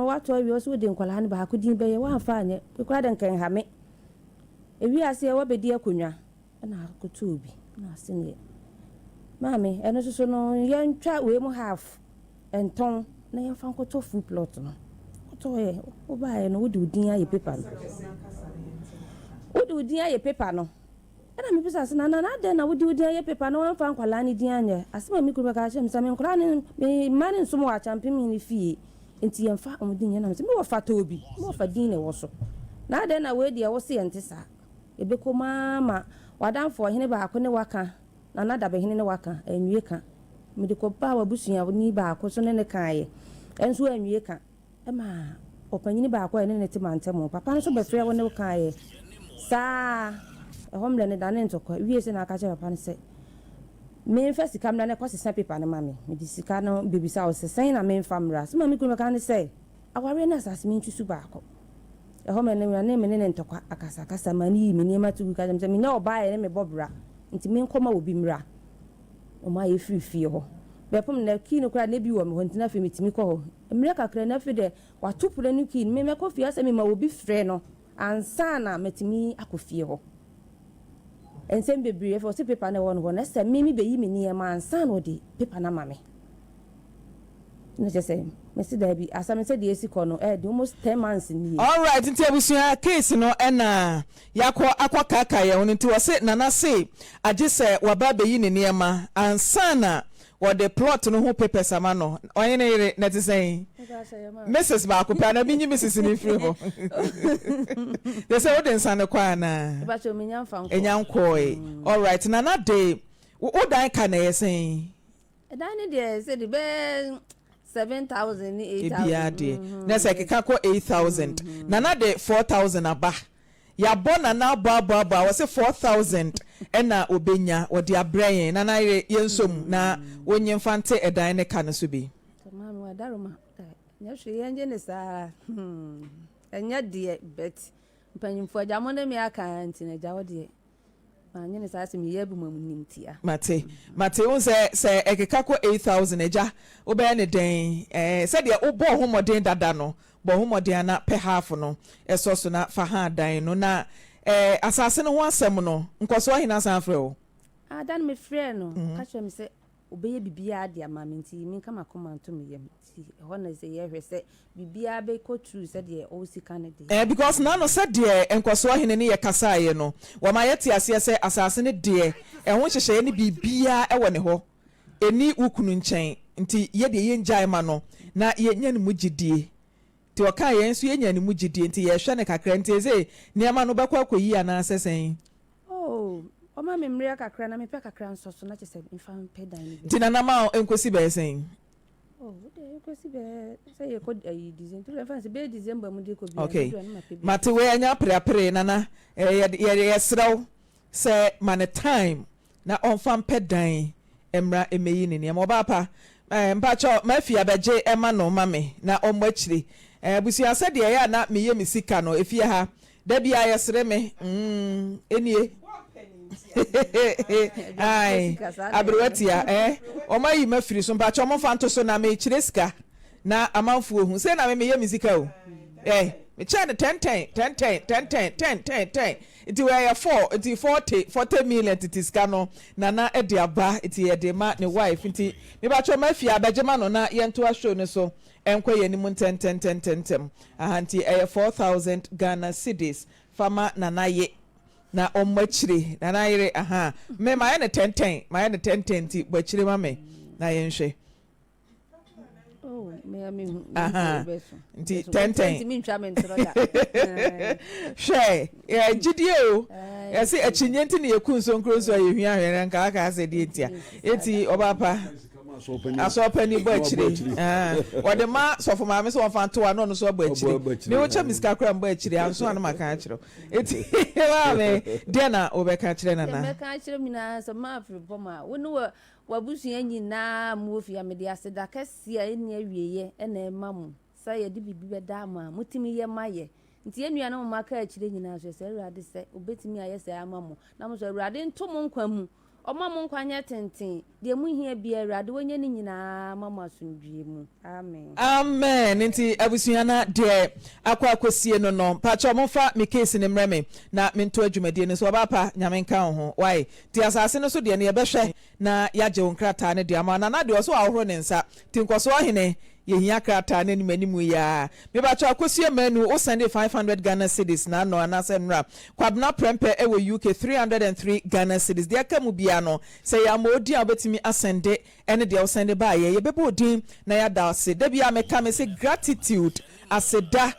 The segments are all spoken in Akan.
Woatɔ awie, wo so wode nkwadaa no baako din bɛyɛ, woamfa anyɛ, me koraa de nka ɛnha me. Ewiase ɛ, woabɛdi akonnwa na akɔtɔ obi na ase neɛ. Maame, ɛno nso so no, yɛntwa wei mu half ntɔn na yɛmfa nkɔtɔ full plot no. Wotɔeɛ, wobaeɛ no, wode wo din ayɛ paper no. Wode wo din ayɛ paper no. Ɛna mebisa sɛ, Nana, na adɛn na wode wo din ayɛ paper na woamfa nkwadaa no din anyɛ? Asɛm a me kunu bɛka akyerɛ me sɛ, me nkwadaa no, me mma no nsom wɔ Akyɛmpem hene fie, enti yɛmfa wɔn din nyɛ. Na mese, me wɔfa tɔɔ bi, me wɔfa din na ɛwɔ so. Na adɛn na wei deɛ wose ɛnte saa? Ɛbɛkɔ mu ara ma w'adamfo ɔhene baako ne wo aka, Nana Dabehene ne wo aka, anwie ka. Mede kɔbaa w'abusuani baako so ne no kaeɛ, ɛnso anwie ka. Ɛma ɔpanyin baako a yɛne no te mantam hɔ papa no nso bɛfrɛɛ wo ne wo kaeɛ. Saa ara, ɛhɔ mmerɛ no danee ntɔkwa. Wiee sɛ na aka kyerɛ papa no sɛ memfa sika mmra na kɔsesa paper no ma me. Mede sika no bɛbisa wo sɛ sɛn na memfa mmra. Asɛm a me kunu bɛka ne sɛ, awareɛ ne asase mentwi so baako. Ɛhɔ mmerɛ no na me ne no ntɔkwa akasakasa ma no yii me nneɛma to gu ka kyerɛ me sɛ menyɛ ɔbaa a yɛne me bɔ bra nti menkɔma obi mmra. Wɔn a yɛfiri fie hɔ bɛpem no, key no koraa na ebi wɔ me hɔ nti na afei metumi kɔ hɔ. Mmerɛ kakra ni afei deɛ wato pono no key no, me mɛkɔ fie asɛ mema obi frɛ no ansa na matumi akɔ fie hɔ. Nsɛm bebree, afei ɔse paper no ɛwɔ no hɔ no ɛsɛ me mebɛyi me nneɛma ansa na ɔde paper no ama me. Na kyerɛ sɛ mese daabi, asɛm no sɛdeɛ ɛsi kɔ no ɛɛden, almost 10 months nie. Alright nti abusua case no ɛna yakɔ akɔ kaakae yɛn ho no nti wɔse Nana se agye sɛ waba abɛyi ne nneɛma ansa na wɔde plot no ho papers ama no. Ɔnye ne yere na ɛte sɛn? Mrs baako pɛ anaa menyi Mrs no mfiri hɔ? Kyerɛ sɛ wode nsa no kɔ anaa? Ɛnya nkɔɔe. Alright Nana de wo dan ka na ɛyɛ sɛn? Ɛdan no deɛ sɛ de bɛyɛ 7,000 ne 8,000. Ebiara deɛ na sɛ ɛkeka kɔ 8,000. Nana de 4,000 aba. Yɛabɔ Nana abɔ abɔ abɔ a wɔse 4,000 ɛna ɔbɛnya wɔde abrɛ yɛn. Nana yere yɛnsɔ mu na wonye mfa nte ɛdan ne ka no so bi. Maame wadaroma nyɛ hwee yɛngye ne saa hmm ɛnyɛ deɛ but mpanyimfoɔ agya mo ne me aka nti na agya wo deɛ Manyɛ no saa sɛ meyɛ abu mo animtia. Mate, mate. Wohu sɛ, sɛ ɛkeka kɔ 8,000, agya, wobɛyɛ no dɛn? Ɛɛ, sɛdeɛ wobɔɔ ho mmɔden dada no, bɔ ho mmɔden ara na pɛ half no sɔ so na fa ha dan no. Na, ɛɛ, asase no ho asɛm no, nkɔsoɔ hene asan afrɛ wo? Ah, da no mefrɛɛ no, ɔka kyerɛɛ me sɛ ɔbɛyɛ biribiara de ama me, nti menka m'akoma nto me yam. Nti ɛhɔ na sɛ yɛhwɛ sɛ biribiara bɛkɔ through sɛdeɛ ɔsi ka no deɛ. Eh because nano sɛdeɛ nkɔsoɔ hene ne yɛ kasaeɛ no wama yɛte aseɛ sɛ asaase no deɛ ɛho nhyehyɛeɛ ne biribiara ɛwɔ ne hɔ ɛni wo kunu nkyɛn nti yɛdeɛ yɛngyae ma no na yɛnya ne mu gyidie nti ɔkaa yɛn nso yɛnya ne mu gyidie nti yɛhwɛ no kakra nti ɛsei nneɛma no bɛkɔ akɔ yie anaasɛ sɛn? Oh ɔma me mmerɛ kakra na mepɛ kakra nsɔ so na kyerɛ sɛ mfa mpɛ dan no bi. Nti nana ma wo nkosi bɛyɛ sɛn? Ok mate wei ɛnyɛ apereapere nana yɛsrɛ wo sɛ ma no time na ɔmfa mpɛ dan mmra mmeyi ne nneɛma ɔbaa pa mpakyɛ mafi abɛgye ɛma no ma me na ɔmmɔ akyire abusua sɛdeɛ ɛyɛ a na meyɛ me sika no efie ha Da biara yɛsere me mm enie Ae aberewa tia eh Wɔn ayi mafiri so mpakyɛ wɔn mfa nto so na mekyerɛ sika na amanfoɔ hu sei na me meyɛ me sika o eh mekyɛɛ no tɛntɛn tɛntɛn tɛntɛn tɛntɛn tɛn nti wɔyɛ four nti 40 40 million tete sika no nana de aba nti yɛde ma ne wife nti mebakyɛ mafie abɛgye ma no na yɛntoa show no so Ɛnkɔ yɛn anim ntɛntɛntɛntɛntɛm. Aha nti ɛyɛ 4000 Ghana cedis fa ma Nana ye na ɔmmɔ akyire. Nana yere aha me mayɛ no tɛntɛn mayɛ no tɛntɛn nti bɔ akyire ma me na yɛnhwɛ. Oh, me me hu. Aha nti tɛntɛn. Hwɛ yɛ gyidie o yɛse akyinnye nti na yɛku nsonkuro nso a yɛhwia hwɛ na nka aka asɛ deɛ ntia eti ɔbaa pa. Asɔrpanyin bɔ akyire. Wɔde ma sɔfo maame sɛ wɔmfa nto a na ɔno nso abɔ akyire. Me wokyɛ me sika koraa mbɔ akyire anso a na maka akyerɛ wo. Eti maame deɛ na wobɛka akyerɛ nana? Deɛ mɛka akyerɛ mu nyinaa sɛ maafiri bɔ ma wo ne w'abusua nyinaa mo wɔ fie a mede aseda kɛseɛ a ɛnni awieɛ na ɛma mo sɛ yɛde biribi bɛda mo a motumi yɛ ma yɛ. Nti yɛn nuanom a moaka akyire nyinaa nso yɛsrɛ Awurade sɛ ɔbɛtumi ayɛ saa ama mo na mo nso Awurade nto mo nkwa mu. Ɔmma mo nkwa nyɛ tenten. Deɛ mo hia biara Awurade ɔnyɛ ne nyinaa ma mo asomdwie mu. Amen. Amen nti abusua na deɛ akɔ akɔsie no no mpakyɛw momfa me case no mmerɛ me na mentoa dwumadie no so ɔbaa pa Nyame nka wo ho wai nti asase no so deɛ no yɛbɛhwɛ na yɛagye wo nkrataa no de ama wo Nana deɛ ɔse wahohoro ne nsa nti nkɔsoɔ hene yɛhia krataa no anim anim yi ara mepakyɛw Akosua Manu wo sɛnde 500 Ghana cedis na ano anaasɛ nnora Kwabena Prɛmpɛ ɛwɔ UK 303 Ghana cedis deɛ aka mu biara no sɛ yɛammɔ wo din a wobɛtumi asɛnde ɛne deɛ wosan de baeɛ. Yɛbɛbɔ wo din na yɛada wo ase. Da biara meka, mese gratitude, aseda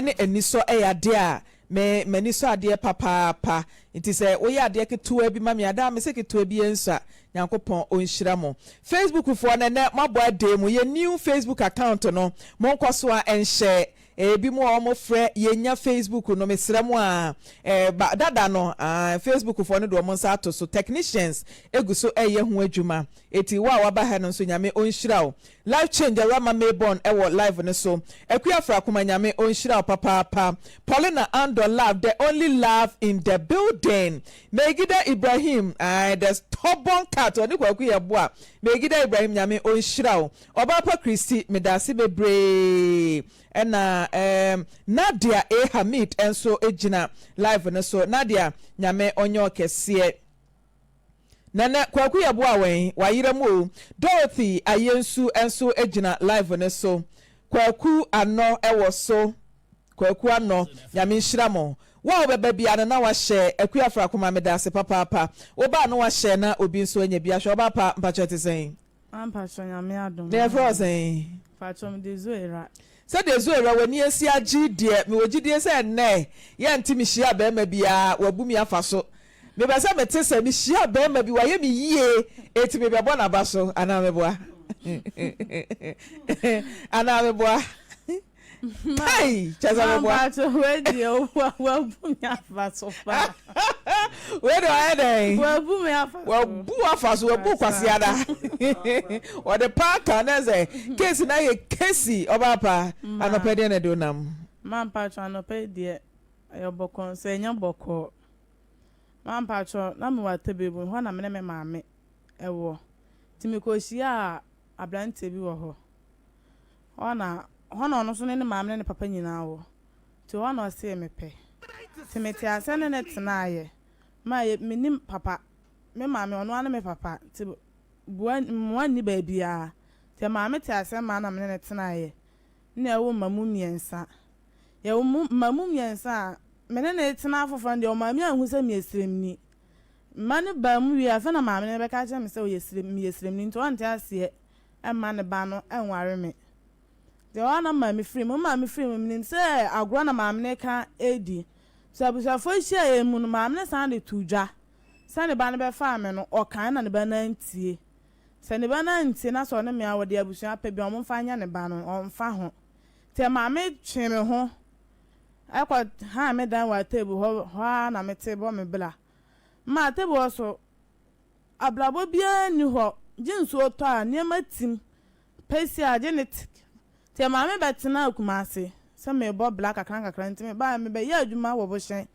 ne anisɔ yɛ adeɛ a me m'ani sɔ adeɛ papaapa. Nti sɛ woyɛ adeɛ ketewa bi ma me a, daa mese ketewa bi ɛnsua. Nyankopɔn ɔnhyira mo. Facebook foɔ no ɛnɛ moabɔ adee mu. Yɛn new Facebook account no monkɔ so a nhyɛ. Ebinom a wɔn frɛ yɛn nya Facebook no mesrɛ mo aa eh, ba dada no aa Facebook foɔ no de wɔn nsa ato so technicians egu so ɛyɛ ho adwuma eti wo a waba ha no nso Nyame ɔnhyira wo Life change Awurama Mayborn ɛwɔ live no so Akua Frakoma Nyame ɔnhyira wo papaapa Paulina Andor love the only love in the building Megida Ibrahim ae the stubborn cat ɔne Kwaku yɛ boa Megida Ibrahim Nyame ɔnhyira wo Ɔbaapa Christy medase bebree ɛna ɛɛm Nadia A Hamid nso gyina live no so Nadia Nyame ɔnyɛ ɔkɛseɛ Nɛnɛ Kwaku Yɛboa wɛn wayera mu o Dorothy Ayensu nso gyina live no so Kwaku Anɔ wɔ so Kwaku Anɔ Nyame nhyira mo Wo a wobɛba biara no na wahyɛ Akua Afrakoma medase papaapa Wobaa no wahyɛ na obi nso anya bi ahwɛ Ɔbaapa mpakyɛ ɛte sɛn? Ah mpakyɛw Nyame adom. Na yɛfrɛ wo sɛn? Mpakyɛw mede Zoera. Sɛdeɛ Zoera w'ani asi agye deɛ mewɔ gyidie sɛ ɛnnɛ yɛnte mehyiaa barima bi a wabu me afa so. Mepɛ sɛ mete sɛ mehyiaa barima bi wayɛ me yie enti mebɛbɔ n'aba so anaa meboa? Anaa meboa? Kai! Kyɛ sɛ meboa. Mampakyɛ wei deɛ wabu me afa so paa. Wei deɛ ɔyɛ dɛn? Wabu me afa so. Wabu afa so, wabu kwasiada. Ɔde paa ka na sɛ case na yɛ kesi ɔbaa pa. Anɔpɛ deɛ na ɛde onam. Mampakyɛ anɔpɛ deɛ ɛyɛ bɔkɔɔ nso ɛnyɛ bɔkɔɔ. Mampakyɛ na mewɔ Atebebu hɔ na me ne me maame ɛwɔ. Nti mekɔhyiaa aberanteɛ bi wɔ hɔ. Hɔ na hɔ na ɔno nso ne ne maame ne ne papa nyinaa wɔ. Nti hɔ na ɔsee mepɛ. Nti metee aseɛ ne no tenaeɛ. Ma yɛ mennim papa. Me maame ɔno ara ne me papa. Nti boa mmoa nni baabiara. Nti ɛmaa metee aseɛ maa na me ne no tenaeɛ. Nna yɛwo mma mu mmiɛnsa. Yɛwo mu mma mu mmiɛnsa a, me ne no retena afoforɔ no deɛ ɔmaa me anhu sɛ meyɛ sremni. Mma no baa mu wieeɛ afei na maame no bɛka akyerɛ me sɛ ɔyɛ srem meyɛ sremni nti ɔnte aseɛ. mma ne ba no nware me. Deɛ ɔwɔ na maame firi mu. Maame firi mu, menim sɛ agorɔ na maame no reka redi. So abusuafoɔ hyiaeɛ mu no, maame no san de too dwa sɛ ne ba no bɛfaa me no, ɔkae na ne ba no antie. Sɛ ne ba no antie na sɛ ɔne me a wɔde abusua pɛ bi a wɔmfa nyɛ ne ba no, ɔmfa ho. Nti maame twee me ho kɔ han me dan wɔ atebu hɔ, hɔ ara na mete bɔ me bra. Ma atebu hɔ so, Abrabɔ biara nni hɔ gye nsuo tɔ a nneɛma tim pɛsi a gye ne tik. Nti ɛmaa me bɛtenaa Kumasi sɛ merebɔ bra kakra nkakra nti mebaeɛ mebɛyɛɛ adwuma wɔ Bohyɛn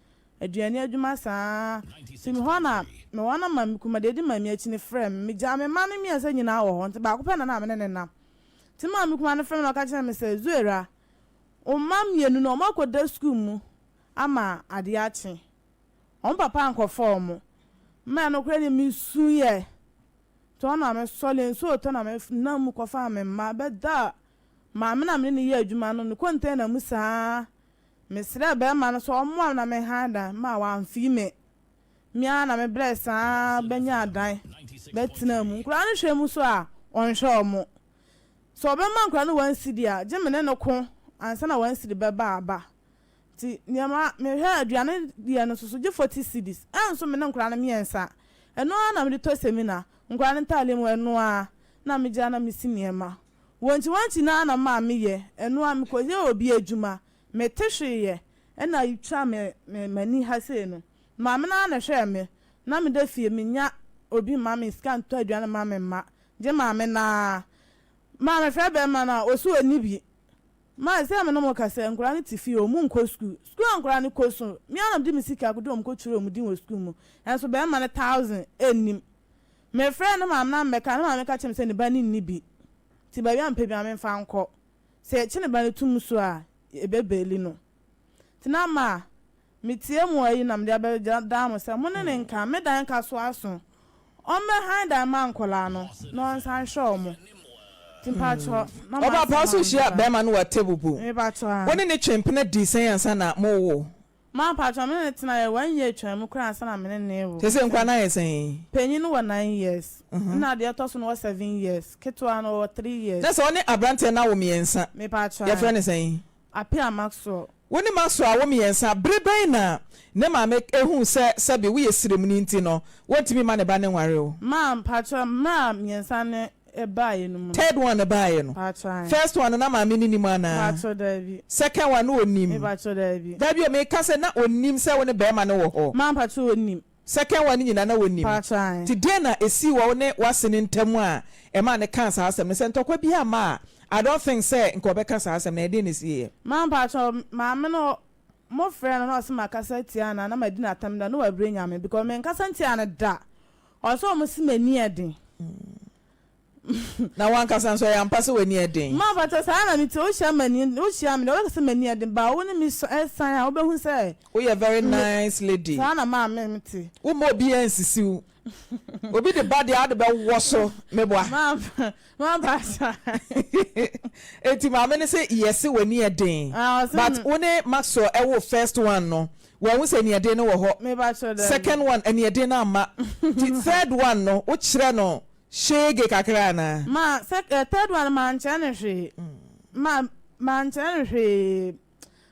aduane adwuma saa nti mehɔ na mewɔ na maame kuma deɛ ɛdi maame akyi no frɛɛ me megyaa me mma no mmiɛnsa nyinaa wɔ hɔ nti baako pɛ na na me ne no nam nti maame kuma no frɛɛ me na ɔka kyerɛɛ me sɛ Zuera wo mma mmienu no wɔakɔda sukuu mu ama adeɛ akye Wɔn papa ankɔfa wɔn. Mɛ nokorɛ deɛ mesuiɛ. Tɔ na mesɔre, nsuo retɔ na menam mu kɔfaa me mma bɛdaa maame no a me ne no yɛ adwuma no ne container mu saa ara. Mesrɛɛ barima no sɛ ɔmmoa me na menhan dan ma wamfii me. Me ara na mebrɛɛ saa ara bɛnyaa dan bɛtenaa mu. Nkwadaa no hwɛ mu nso a, ɔnhwɛ wɔn. Sɛ ɔbɛma nkwadaa no one cedi a, gye me ne no ko ansa na one cedi bɛba aba. Nti nneɛma mehwɛ aduane deɛ no soso gye 40 cedis ɛnso me ne nkwadaa no mmiɛnsa ɛno ara na mede tɔ samina nkwadaa no ntaadeɛ mu ɛno ara na megya na mesi nneɛma wɔnkyi wɔnkyi no ara na maa meyɛ ɛno ara mekɔ yɛ obi adwuma mete hwee yɛ ɛna twa me me m'ani ha sei no maame no ara na ɛhwɛɛ me na meda fie menya obi mma me sika ntɔ aduane mma me mma gye maame no ara maa mefrɛ bɛrima no a ɔsi ɔnni bi. Ma sɛ me ne mo kasa yi, nkwadaa no te fie, wɔn nkɔ sukuu. Sukuu a nkwadaa no kɔ so, me ara na mede me sika de wɔn kɔtwerɛ wɔn din wɔ sukuu mu. Nanso barima no thousand nnim. Mefrɛɛ ne maame na mebɛka, ne maame ka kyerɛɛ me sɛ ne ba no nni bi, nti baabi a mepɛ biara memfa nkɔ. Sɛ yɛkye ne ba no to mu so a, yɛbɛbeeli no. Nti na ma metie mo ayi na mede abɛdan mo sɛ mo ne no nka, me dan ka so aso, ɔmmɛhan dan ma nkwadaa no na ɔnsan nhwɛ wɔn. Nti mpakyɛ na Ɔbaa pa wo m'asɛm so a wohyia mede ba. bɛɛma no wɔ atebubu. Mepakyɛ Wo a. ne no twe mpena dii sɛn ansa na mo wo? Ma mpakyɛ me ne no tena yɛ one year twaa mu koraa ansa na me ne no rewo. Sesei nkwadaa no ayɛ sɛn? Panyin no wɔ 9 years, ɛna deɛ ɛtɔ so no wɔ 7 years, ketewa no ɔwɔ 3 years. Na sɛ wo ne abranteɛ no awo mmiɛnsa, Mepakyɛ yɛfrɛ no sɛn? Apia Maxwell. Wo ne Maxwell awo mmiɛnsa, bere bɛn na ne maame huu sɛ sɛbe woyɛ siremuni nti no, wɔntumi mma ne ba no nware wo? Ma mpakyɛ mmerɛ a mmiɛnsa no baeɛ no mu no. Third one no baeɛ no. Mpakyɛ ae. First one no na maame no nim anaa? Mpakyɛ daabi. Second one no ɔnim? Mepakyɛ daabi. Daabi o, meka sɛ na ɔnnim sɛ wo ne barima no wɔ hɔ. Ma mpakyɛ ɔnim. Second one no nyinaa na ɔnim. Mpakyɛ ae. Nti deɛn na ɛsii wɔ wo ne w'ase no ntam a ɛmaa no kaa saa asɛm no? Sɛ ntɔkwa bi amma a, I don't think sɛ nka ɔbɛka saa asɛm no. Ɛdeɛn na ɛsiiɛ? Ma mpakyɛ maame no mo frɛ no na ɔse makasa tia no a na madi no atam da na wabrɛ Nyame because menkasa ntia no da ɔse ɔmo se m'ani ɛden. Na wankasa nso ɛyɛ ampa sɛ w'ani ɛden? Ma mpakyɛ saa na mete wohyia m'ani wohyia me deɛ wobɛka sɛ m'ani ɛden but wo ne me san a wobɛhu sɛ. Woyɛ very nice lady. Saa na maame mete. Womma obiara nsisi wo. Obi de ba deɛ a wode bɛwɔ so meboa. Ma mpakyɛ. Enti maame no se yɛse w'ani ɛden but wo ne Maxwell ɛwoo first one no wanhu sɛ aniɛden no wɔ hɔ. Second one aniɛden no amma nti third one no wokyerɛ no shege kakra anaa? Ma sɛ third one no mankyerɛ no hwee ma mankyerɛ no hwee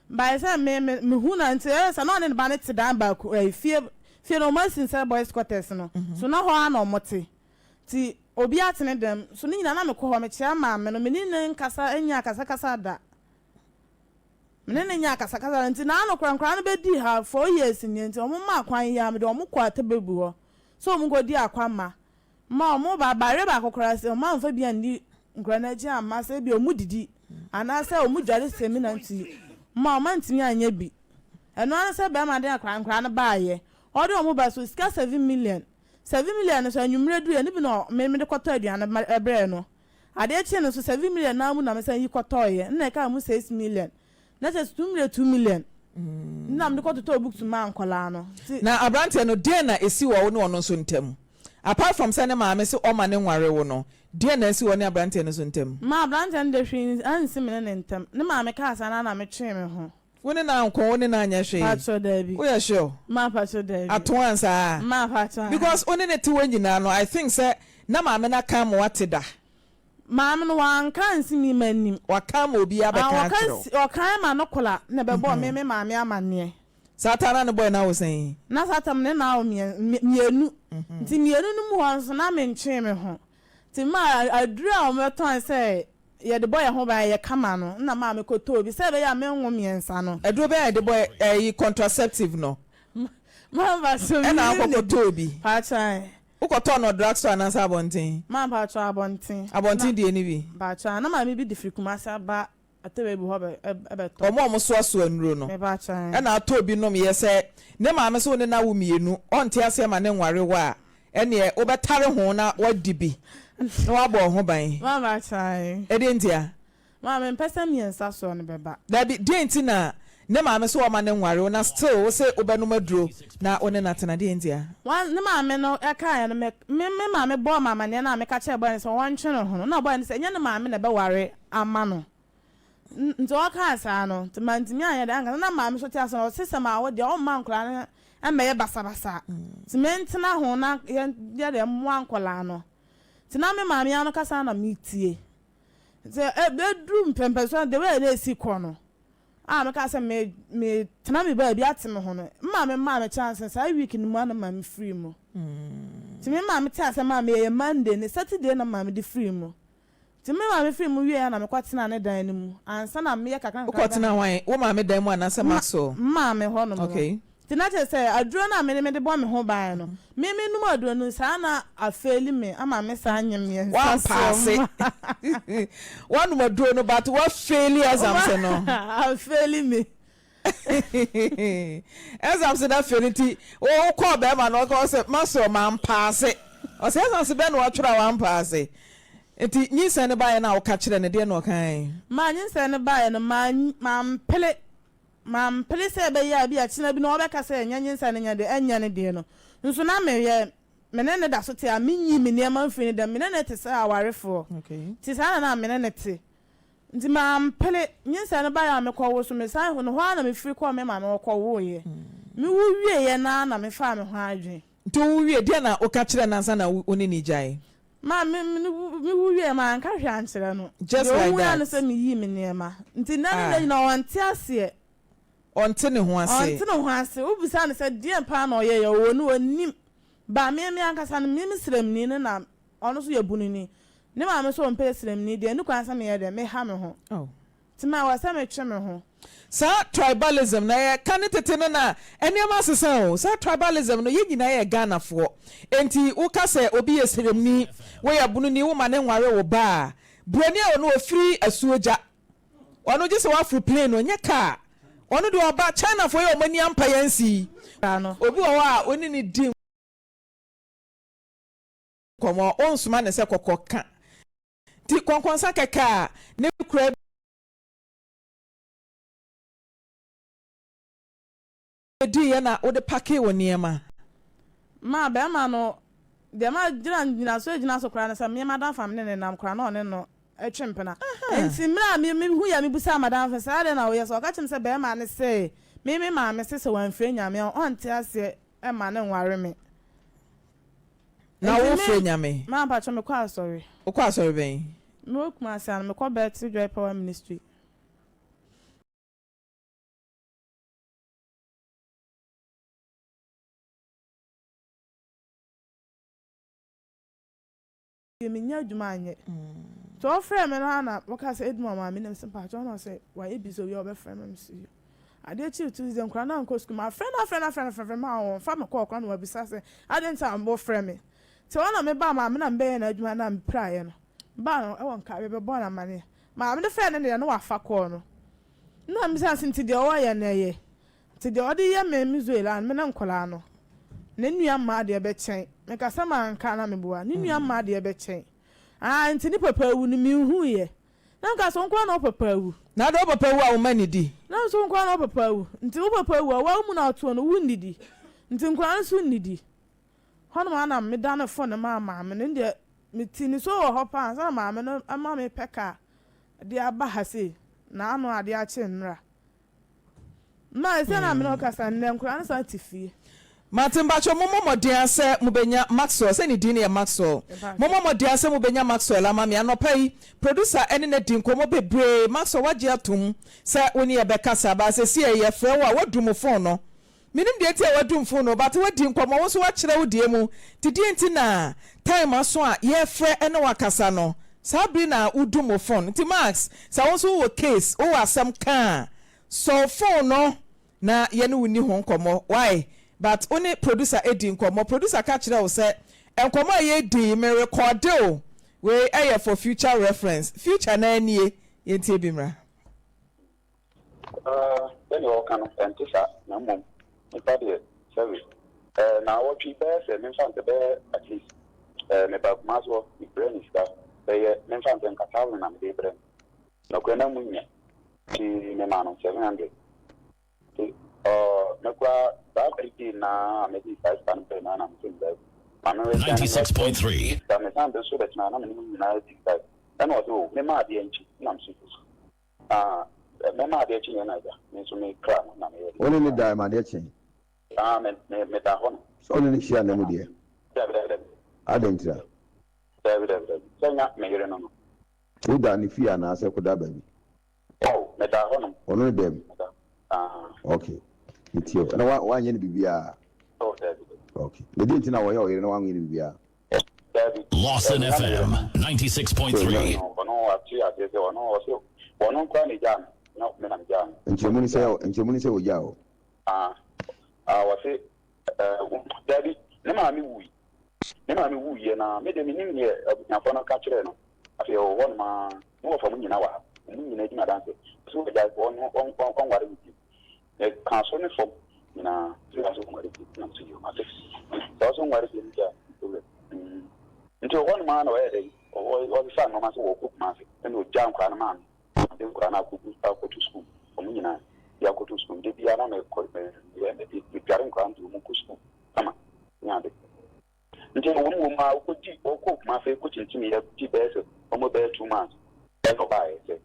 by sɛ me me mehu na nti ɛyɛ sɛ na ɔne ne ba no te dan baako ɛɛ fie fie no wɔn asi sɛ boys quarters no so na hɔ ara na wɔn te nti obi atene dɛm so ne nyinaa na mekɔ hɔ mekyea maame no me ne ne nkasa nyɛ akasakasa da. Me ne no nyaa akasakasa no nti naano koraa nkwadaa no bɛdii ha 4 years nie nti wɔn maa kwan yi ara mede wɔn kɔɔ Atebebu hɔ sɛ wɔn nkɔdi akwamma ma wɔn ba abayewa baako koraa sɛ wɔn amfa bi anni nkwadaa no akyi amma sɛ ebi wɔn didi anaasɛ wɔn dware samina nti ma wɔn antumi anyɛ bi ɛno ara sɛ bɛrima de akwadaa nkwadaa no baayɛ ɔde wɔn ba so sika 7 million, 7 million no so anwummerɛ duruiɛ no bi na me mede kɔtɔ aduane brɛɛ no. Adeɛ kyee no nso 7 million naa mu na mesan yi kɔtɔeɛ nna ɛkaa mu 6 million na kyerɛ sɛ 2 million 2 million nna mede kɔtotɔɔ books maa nkwadaa no nti. Na abranteɛ no deɛn na ɛsi wɔ wo ne ɔno nso ntam? Apart from sɛ ne maame se ɔma no nware wo no, deɛn na asi wɔ wo ne abranteɛ no nso ntam? Ma abranteɛ no deɛ hwee ansi me ne ne ntam. Ne maame kaa saa no ara na metwee me ho. Wo ne no anko, wo ne no anyɛ hwee? Patrɔ daabi. Woyɛ sure? Ma patrɔ daabi. Atoa saa? Ma patrɔ. Because wo ne no te hɔ nyinaa no, I think sɛ na maame no aka ama woate da. Maame no wanka ansi me m'anim. Waka ama obi abɛka akyerɛ wo. Ɔkan ma no kola na ɛbɛbɔɔ me me maame amanneɛ. Saa time na ne boy no awo sɛn? Na saa time ne na awo mmienu. Nti mmienu no mu hɔ nso na mentwee me ho. Nti maa aduru a wɔbɛtɔn sɛ yɛde bɔ yɛn ho ban yɛ kama no na maa mekɔtɔɔ bi sɛ ɛbɛyɛ a menwo mmiɛnsa no. Aduro bɛn a yɛde bɔ ɛyi contraceptive no? Mamba so Ɛna akɔkɔtɔɔ bi. Pakyɛ. Wokɔtɔɔ no drug store anaasɛ abɔnten? Maa pakyɛ abɔnten. Abɔnten deɛ ni bi? Pakyɛ na maame bi de firi Kumasi aba Atebebu hɔ bɛ ɛbɛtɔ. Wɔn a wɔsoasoa nnuro no. Mepakyɛ. Ɛna atɔ bi nom yɛ sɛ ne maame sɛ wo ne no awo mmienu ɔnte aseɛ ma ne nware wo a ɛneɛ wobɛtare ho na woadi bi na woabɔ wo ho ban. Mama kyɛ. Ɛdeɛn ntia? Maame mpɛ sɛ mmiɛnsa soɔ no bɛba. Dabi, deɛn nti na ne maame sɛ ɔma no nware wo na still wo se wobɛnom aduro na wo ne no atena, deɛn ntia? One, ne maame no kaeɛ no, me, me me maame bɔɔ me amaneɛ no a meka kyerɛɛ boy no sɛ ɔntwe ne ho no, na boy no sɛ ɛnyɛ ne maame na ɛbɛware ama no. Nti ɔkaa saa no, nti mantumi anyɛ dɛn ankasa. Na maame nso te ase no, ɔse sɛ mawo deɛ ɔmma nkwadaa no mmɛyɛ basabasa. Nti mentena ho na yɛnyɛ dɛn mmoa nkwadaa no. Nti na me maame ano kasa na metie. Nti ɛduru mpɛmpɛnsoɔ no, the way a na ɛsi kɔ no, a meka sɛ me metena me baabi ate me ho no, me maame maa me chance saa week no mu a na maame firi mu. Nti me maame te asɛm a meyɛ Monday ne Saturday na maame de firi mu. Nti me maame firi mu wieɛ na mekɔtena ne dan no mu ansa na meyɛ kakra kakra. Wokɔtena hwan? Wo maame dan mu anaasɛ Maxwell? Maame hɔ nom no. Okay. Nti na kyerɛ sɛ aduro no a mede mede bɔ me ho ban no, me menom aduro no saa na afeeli me ama me saa nyem mmiɛnsa so. Wampaase. Wanom aduro no but wafeeli exams no. Afeeli me. Exams no afeeli nti wokɔɔ bɛrima no ɔka sɛ Maxwell mampaase. Ɔsɛ exams bɛn na watwerɛ a wampaase? Nti nyinsɛn no baeɛ no a woka kyerɛɛ no deɛn na ɔkae? Maa nyinsɛn no baeɛ no, mampere. Mampere sɛ ɛbɛyɛ a ebia kyena bi no ɔbɛka sɛ ɛnyɛ nyinsɛn no nyɛ deɛ ɛnyɛ ne deɛ no. Nso na meyɛ, me ne no da so te a menyii me nneɛma mfirii ne dɛm. Me ne no te sɛ awarefoɔ. Nti saa na na me ne no te. Nti mampere. Nyinsɛn no baeɛ a mekɔwoo so, mesan, hɔ ara na mefiri kɔɔ me maame hɔ kɔwoeɛ. Mewo wieeɛ no ara na mefaa me ho adwene. Nti wowo wie, deɛn na woka kyerɛɛ no ansa na wo ne no regyae? Ma me me me wu wieɛ manka hwee ankyerɛ no. Just Deɛ like ɔhui ara ne that. sɛ meyii me nneɛma. Nti nnɛ ne nnɛ Ah. nyinaa ɔnte aseɛ. Ɔnte ne ho ase. Ɔnte ne ho ase. Wobisa no sɛ deɛn paa na ɔyɛeɛ ɔwɔ no ɔnnim. But me me ankasa no me me sremni no na ɔno nso yɛ bununi. Ne maame nso ɔmpɛ sremni deɛ ɛnni kwan sɛ meyɛ dɛn meha me ho. Oh. Nti ma ɛwɔ sɛ metwe me ho. Saa tribalism no ɛyɛ kane tete no na nneɛma asesa o, saa tribalism no yɛn nyinaa yɛ Ghanafoɔ enti wo ka sɛ obi yɛ sremni, wo yɛ bononi wo ma no nware wo ba a, broni a ɔno ɔfiri asuogya ɔno gye sɛ waforo plane no ɛnyɛ car ɔno deɛ ɔba, Chinafoɔ yi a wɔn ani ampa yɛn nsi yi, obi wɔ hɔ a wo ne no di nkɔmmɔ wonsoma no sɛ kɔkɔ ka Nti kɔnkɔnsa kɛkɛ a ne kura bɛdiiɛ na wode pakee wo nneɛma. Ma bɛrima no, deɛ magyina nnyinasoɔ agyina so koraa ne sɛ me madamfo a me ne no nam koraa na ɔne no twe mpena. Nti mmerɛ a me mehuiɛ a mebisaa madamfo no sɛ adɛn na woyɛ saa ɔka kyerɛɛ me sɛ bɛrima no se me me maame se sɛ wamfrɛ Nyame a ɔnte aseɛ mma no nware me. Na Nti wo me, frɛ Nyame? Ma mpakyɛ me kɔ asɔre. Wo kɔ asɔre bɛn? Me wɔ Kumasi ano, me kɔ Bethel Joy Power Ministry. Deɛ mennya adwuma anyɛ. Nti ɔfrɛɛ me no ara na ɔkaa sɛ Edmond maame na mese mpakyɛw na ɔsɛ wayɛ busy owie a ɔbɛfrɛ me mese yo. Adeɛ kyee Tuesday nkwadaa no ankɔ sukuu mafrɛ no afrɛ no afrɛ no afrɛ no ma ɔmfa me kɔɔ koraa na wabisa sɛ adɛn nti a wofrɛ me. Nti ɛhɔ na mebaa maame na mebɛyɛɛ n'adwuma na mepiraeɛ no mebaa no ɛwɔ Nkawie bɛbɔɔ no amaneɛ. Maame no frɛɛ no deɛ na wafa kɔɔ no na mebisa no sɛ nti deɛ ɔyɛ no ɛyɛ? Nti deɛ ɔde yɛ me me Zoe la me ne nkwadaa no, ne nua mmaa deɛ bɛkyɛn. Meka sɛ manka na meboa. Ne nua mmaa deɛ bɛkyɛn. Ah, nti ne papa awu no menhuiɛ. Na meka sɛ wo nko ara na wo papa awu. Na adɛn wo papa awu a wo mma nnidi? Na nso wo nko ara na wo papa awu. Nti wo papa awu a, wo mu na ɔtoɔ no, wonnidi. Nti nkwadaa no nso nnidi. Hɔnom ara na medane fon no maa maame no. Ɛndeɛ metee nisuo wɔ hɔ paa ansa na maame no ama me pɛ kaa de aba ha sei. Na ano adeɛ akye nnora. Ma ɛsɛ na me ne wo kasa nnɛ, nkwadaa no san te fie. Mate mpakyɛw mommɔ mmɔden ara sɛ mobɛnya Maxwell sɛ ne din no yɛ Maxwell mommɔ mmɔden ara sɛ mobɛnya Maxwell ama me anɔpa yi producer ɛne no adi nkɔmmɔ bebree Maxwell wagye atom sɛ wo ne yɛ bɛkasa but sesie yɛfrɛ wo a woadum phone no Menim deɛ nti a wadum phone no but wadi nkɔmmɔ wo nso wakyerɛ wo deɛ mu nti deɛ nti na time aso a yɛrefrɛ ne wo akasa no saa bere na wodum wo phone nti Max sɛ wo nso wowɔ case wowɔ asɛm ka a sɔ wo phone no na yɛne wo nni ho nkɔmmɔ wai but wo ne producer di nkɔmmɔ producer ka kyerɛ wo sɛ nkɔmmɔ a yɛredi yi me recorde wo wei ɛyɛ for future reference future no ara nie yɛntie bi mmra. Sɛdeɛ wɔka no, ɛnte saa, na mmom nnipa deɛ, sɛbe, naawɔtwe yi bɛyɛ sɛ, memfa no sɛ bɛyɛ at least, mebaa Kumasi hɔ, mebrɛɛ no sika bɛyɛ, memfa no sɛ nka thousand na mede rebrɛ no, nokorɛ na monnya, nti memaa no 700. Nti me koraa saa very day no ara a mede saa sika no brɛɛ no ara na mese no daabi, ma me return no mmrɛ sika, mesan nso bɛtenaa na me ne mo nyinaa discuss, ɛna ɔse oh, mema adeɛ nkye, ɛna mese Na mɛma adeɛ kye yɛn agya, me nso me kra no na meyɛ deɛ. Wo ne no dae ma adeɛ kyee? Aa, me, me, meda hɔ no. Sɛ wo ne no hyia nna mu deɛ? Dabi, dabi, dabi. Adɛn ntira? Dabi, dabi, dabi. Sɛ nya me yere no no. Wodaa ne fie anaa sɛ kodaa baabi? Oh, medaa hɔ nom. Ɔno ne dɛm? Meda, aa. Ok, metie wo. Ɛna wa, woanyɛ no biribiara? Oh, dabi, dabi. Ok. Na deɛ nti na wɔyɛ ɔyere na woanyɛ no biribiara? Dabi. Lawson FM 96.3. Ɔno wate aseɛ sɛ ɔno ɔse ɔno koraa na egyaa me na me na megyaa no. Nkyerɛmu ne sɛ nkyerɛmu ne sɛ ogyaa wo. Ah ah ɔse ɛɛ dabi ne maame wui ne maame wuiɛ na me deɛ menim deɛ abusuafoɔ no ka kyerɛɛ no afei ɔwɔ hɔ nom ara ne wɔfa mu nyina wɔ ha wɔn nyina di m'adanse ɔse wagyae ɔno ɔnware me bio. Meka soro ne fam nyinaa sɛ ɔso nware bio na mese yoo mate sɛ ɔso nware bio no deɛ a no problem. Nti wɔ hɔnom ara na ɔyɛɛ dɛn? Ɔsesaa nnoɔma sɛ wɔrekɔ Kumasi, ɛna ɔgyaa nkwadaa no maa me. Mede nkwadaa no akɔgu akɔto sukuu, wɔn nyinaa de akɔto sukuu. Da biara na mekɔ, meyɛ, mede, medware nkwadaa no de wɔn kɔ sukuu kama ne ade. Nti wɔn wɔ mu ara wɔkɔdi, wɔkɔɔ Kumasi kɔkyinkyimiiɛ di bɛyɛ sɛ wɔn bɛyɛ 2 months ɛna ɔbaeɛ sɛ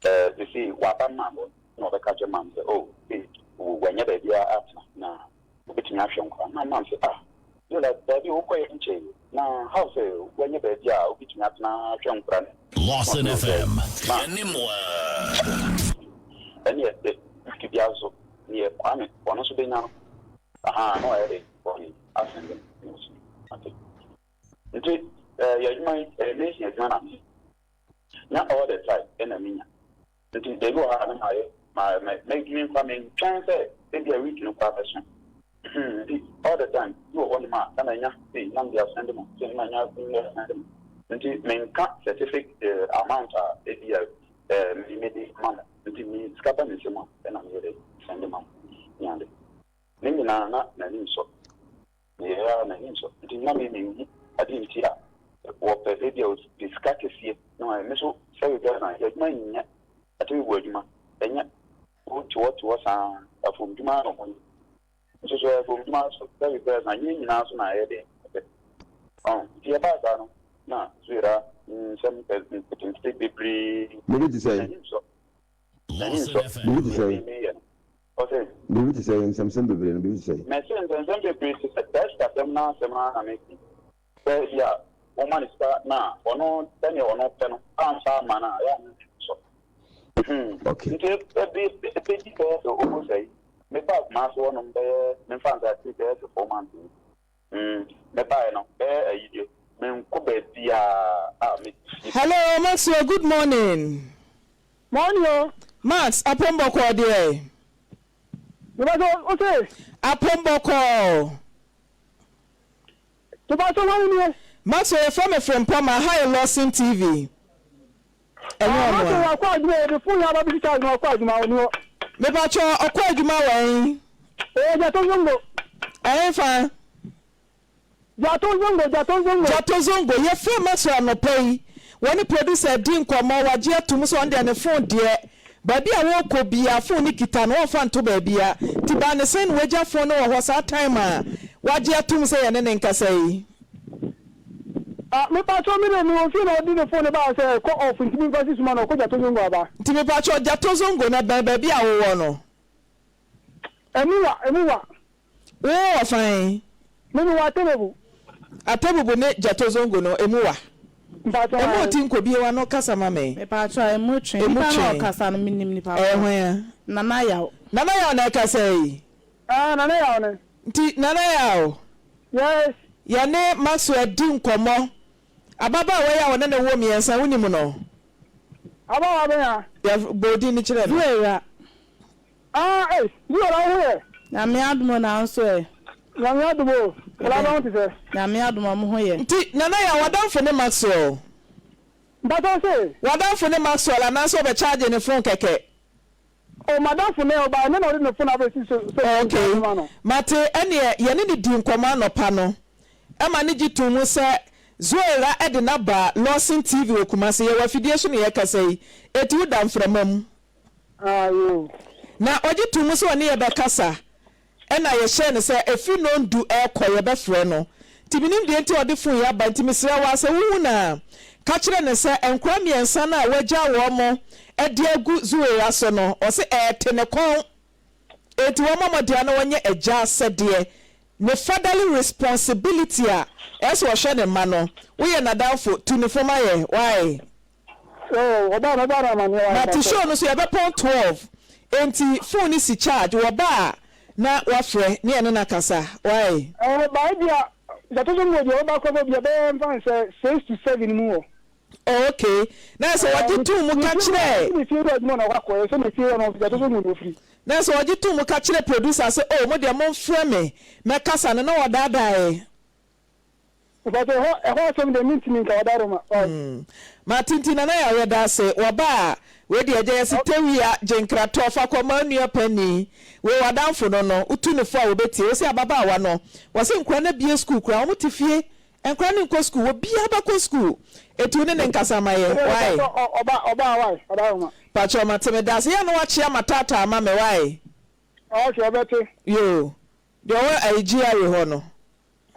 ɛɛ seesei waba maame hɔ na ɔbɛka kyerɛ maame sɛ oh sei wanya baabi atena na obetumi ahwɛ nkwadaa na maame sɛ ah Yola baabi a wokɔɛ nkyɛe na how sɛ wanya baabi a obetumi atena ahwɛ nkwadaa no. Lawson FM. Ma Yɛne mo a. Ɛne ɛsɛ week biara nso neɛ Kwame ɔno nso bɛnya no ahaa na wayɛ dɛ ɔde asɛnde no na ɔsi ate nti ɛɛ yɛ adwuma yi ɛyɛ mason adwuma na meyɛ na all the time ɛna menya nti baabi wɔ ha a na mayɛ ma ma mɛdwene nkwa mentwɛn sɛ ebi a week no koraa bɛso nti all the time bi wɔ hɔnom a na manya sei na mede asɛnde mo sei na manya mede asɛnde mo nti menka specific amount a ebi a me mede ma mo nti me sika ba me nsam a ɛna meyɛ dɛ sɛnde ma mo ne ade ne nyinaa na n'ani nsɔ meyɛ a n'ani nsɔ nti na me menhu ade nti a wɔpɛ ebi a ɔpɛ sika kɛseɛ na wɔayɛ me so sɛ biribiara na yɛ adwuma nyɛ ate wɔ adwuma ɛnyɛ wote hɔ te hɔ saa afomdwuma na ɔmo yɛ nso so afomdwuma so sɛ biribiara na yɛn nyinaa so na ɛyɛ den ɛpɛ ɔn nti yɛbaa saa no na Zuera nsɛm nketenkete bebree Biribi te sɛ n'ani nsɔ n'ani nsɔ Biribi te sɛ meyɛ no ɔsɛ Biribi te sɛ nsɛmsɛm bebree no biribi te sɛ mɛsɛ nsɛnsɛm bebree te sɛ saa sikasɛm no asɛm no na mesi sɛ bi a wɔma ne sika na ɔno sɛnea ɔno pɛ no amfa ama no a ɛyɛ a na sɔ. Nti ebi ebedi bɛyɛ sɛ almost ayi mebaa Kumasi hɔnom bɛyɛ memfa nsa ati bɛyɛ sɛ 4 months ni. Mebaeɛ no bɛyɛ ayi deɛ menkɔ baabiaa a me fie. Hello Maxwell, good morning. Morning o. Max, apɔmbɔkɔɔ deɛ? Mepakyɛ wo se? Apɔmbɔkɔɔ. Mepakyɛ hwan nie? Maxwell, yɛfrɛ me Frimpɔma, ha yɛ Lawson TV. Ɛnyɛ Ah, ɔno Maxwell a. wakɔ adwuma yɛde phone yɛ aba bɛsi charge na wakɔ adwuma ɔni hɔ. Mepakyɛ ɔkɔ adwuma wɔ ɛn? Ɛyɛ Gyato Zongo. Ɛnfa? Gyato Zongo, Gyato Zongo. Gyato Zongo, yɛfrɛ Maxwell anɔpa yi, wɔne producer di nkɔmmɔ, wagye atom sɛ ɔno deɛ ne phone deɛ, baabi a wɔrekɔ biara phone no kita no, ɔmfa nto baabiara. Nti baa ne sɛn na wagya phone no wɔ hɔ saa time a wagye atom sɛ yɛne ne nkasa yi? Ah, mepakyɛ me de mewɔ fie na ɔde ne phone no baa sɛ kɔ off nti memfa si suma na ɔkɔ Gyato Zongo aba. Nti mepakyɛ Gyato Zongo no ɛbɛn baabi a wowɔ no? Emu wa, emu wa. Wowɔ fan? Me mewɔ Atebubu. Atebubu ne Gyato Zongo no emu wa? Mpakyɛ Emu ae. ɔti nkɔ bie w'ano kasa ma me. Mepakyɛ emu twe. Emu Nipa na twe. ɔkasa no menim nipa Ɛyɛ ko. hwan a? Nana Yaw. Nana Yaw na ɛkasa yi? Ah, Nana Yaw ne. Nti Nana Yaw. Yes. Yɛne Maxwell di nkɔmmɔ. Ababaawa yi a wɔne no wo mmiɛnsa, wonim no? Ababaawa bɛn a? Yɛ bɔ odin no kyerɛ no. Zuera. Ah, ei, Zuera wo ho yɛ? Nyame adom o, nanso ɛ? Nyame adom o, nkwadaa no ho te sɛ? Nyame adom ɔmo ho yɛ. Nti Nana Yaw, w'adamfo ne Maxwell? Mpakyɛw se? W'adamfo ne Maxwell anaasɛ ɔbɛcharge ne phone kɛkɛ? Oh, m'adamfo ne ɔbaa ɛnɛ na ɔde ne phone abɛsi so sɛ Ok, ɔde ma no. mate. Ɛneɛ yɛne no dii nkɔmmɔ anɔpa no ɛma no gye too mu sɛ Zuweira de no aba Lawson TV wɔ Kumasi. Yɛwɔ afidie so na yɛrekasa yi, enti woda mframa mu. Ah, yoo. Na ɔgye too mu sɛ ɔne yɛn bɛkasa. Ɛna yɛhyɛɛ no sɛ ɛfiri nnɔndu rekɔ yɛbɛfrɛ no. Nti mennim deɛ nti a ɔde phone yi aba nti mesrɛ wo ara sɛ wohu no a ka kyerɛ no sɛ nkwadaa mmiɛnsa no a wagyaa wɔn de agu Zuweira so no ɔse ɛrete ne kɔn enti wɔmmɔ mmɔden ara na wɔnyɛ agya asɛdeɛ ne fatherly responsibility a ɛyɛ sɛ ɔhwɛ ne mma no. Woyɛ n'adamfo tu ne fo ma yɛ why? Oh, ɔbaa no, ɔbaa no amaneɛ why Mate mpakyɛw. show no so yɛbɛpɔn 12 enti phone no si charge wɔba a na wafrɛ ne yɛne no akasa why? Eh, by bia, Gyata so mu deɛ ɔba kɔ bɔ bia bɛyɛ mfa no sɛ 6 to 7 mu hɔ. Oh okay, na sɛ wɔgye too mu ka kyerɛ. Ne fie wura adwuma na ɔkɔ akɔyɛ sɛ ne fie hɔ no Gyata so mu na ofiri. Na sɛ wɔgye too mu ka kyerɛ producer sɛ oh mo deɛ momfrɛ me mɛkasa no na wɔdaadaeɛ. Mpakyɛ ɛhɔ ɛhɔ asɛm deɛ mentumi nka ɔdaroma wai. Mate nti Nana Yaw yɛda ase wɔba a wei deɛ gya yɛse tawia gye nkratɔ fa kɔ ma onua panin wei wadamfo no no wotu no fo a wɔbɛtie wose ababaawa no wɔse nkora no abie school koraa wɔn te fie. Nkwadaa no nkɔ sukuu, obiara bɛkɔ sukuu. Eti wo ne ne nkasa ma yɛ, wai? Ɔba, ɔba wai, ɔba ma. Pakyɛw mate, medaase. Yɛ a na wakyea mataataa ma me, wai? Ok, ɔbɛte. Yoo, deɛ ɔwɔ ayi GRA hɔ no.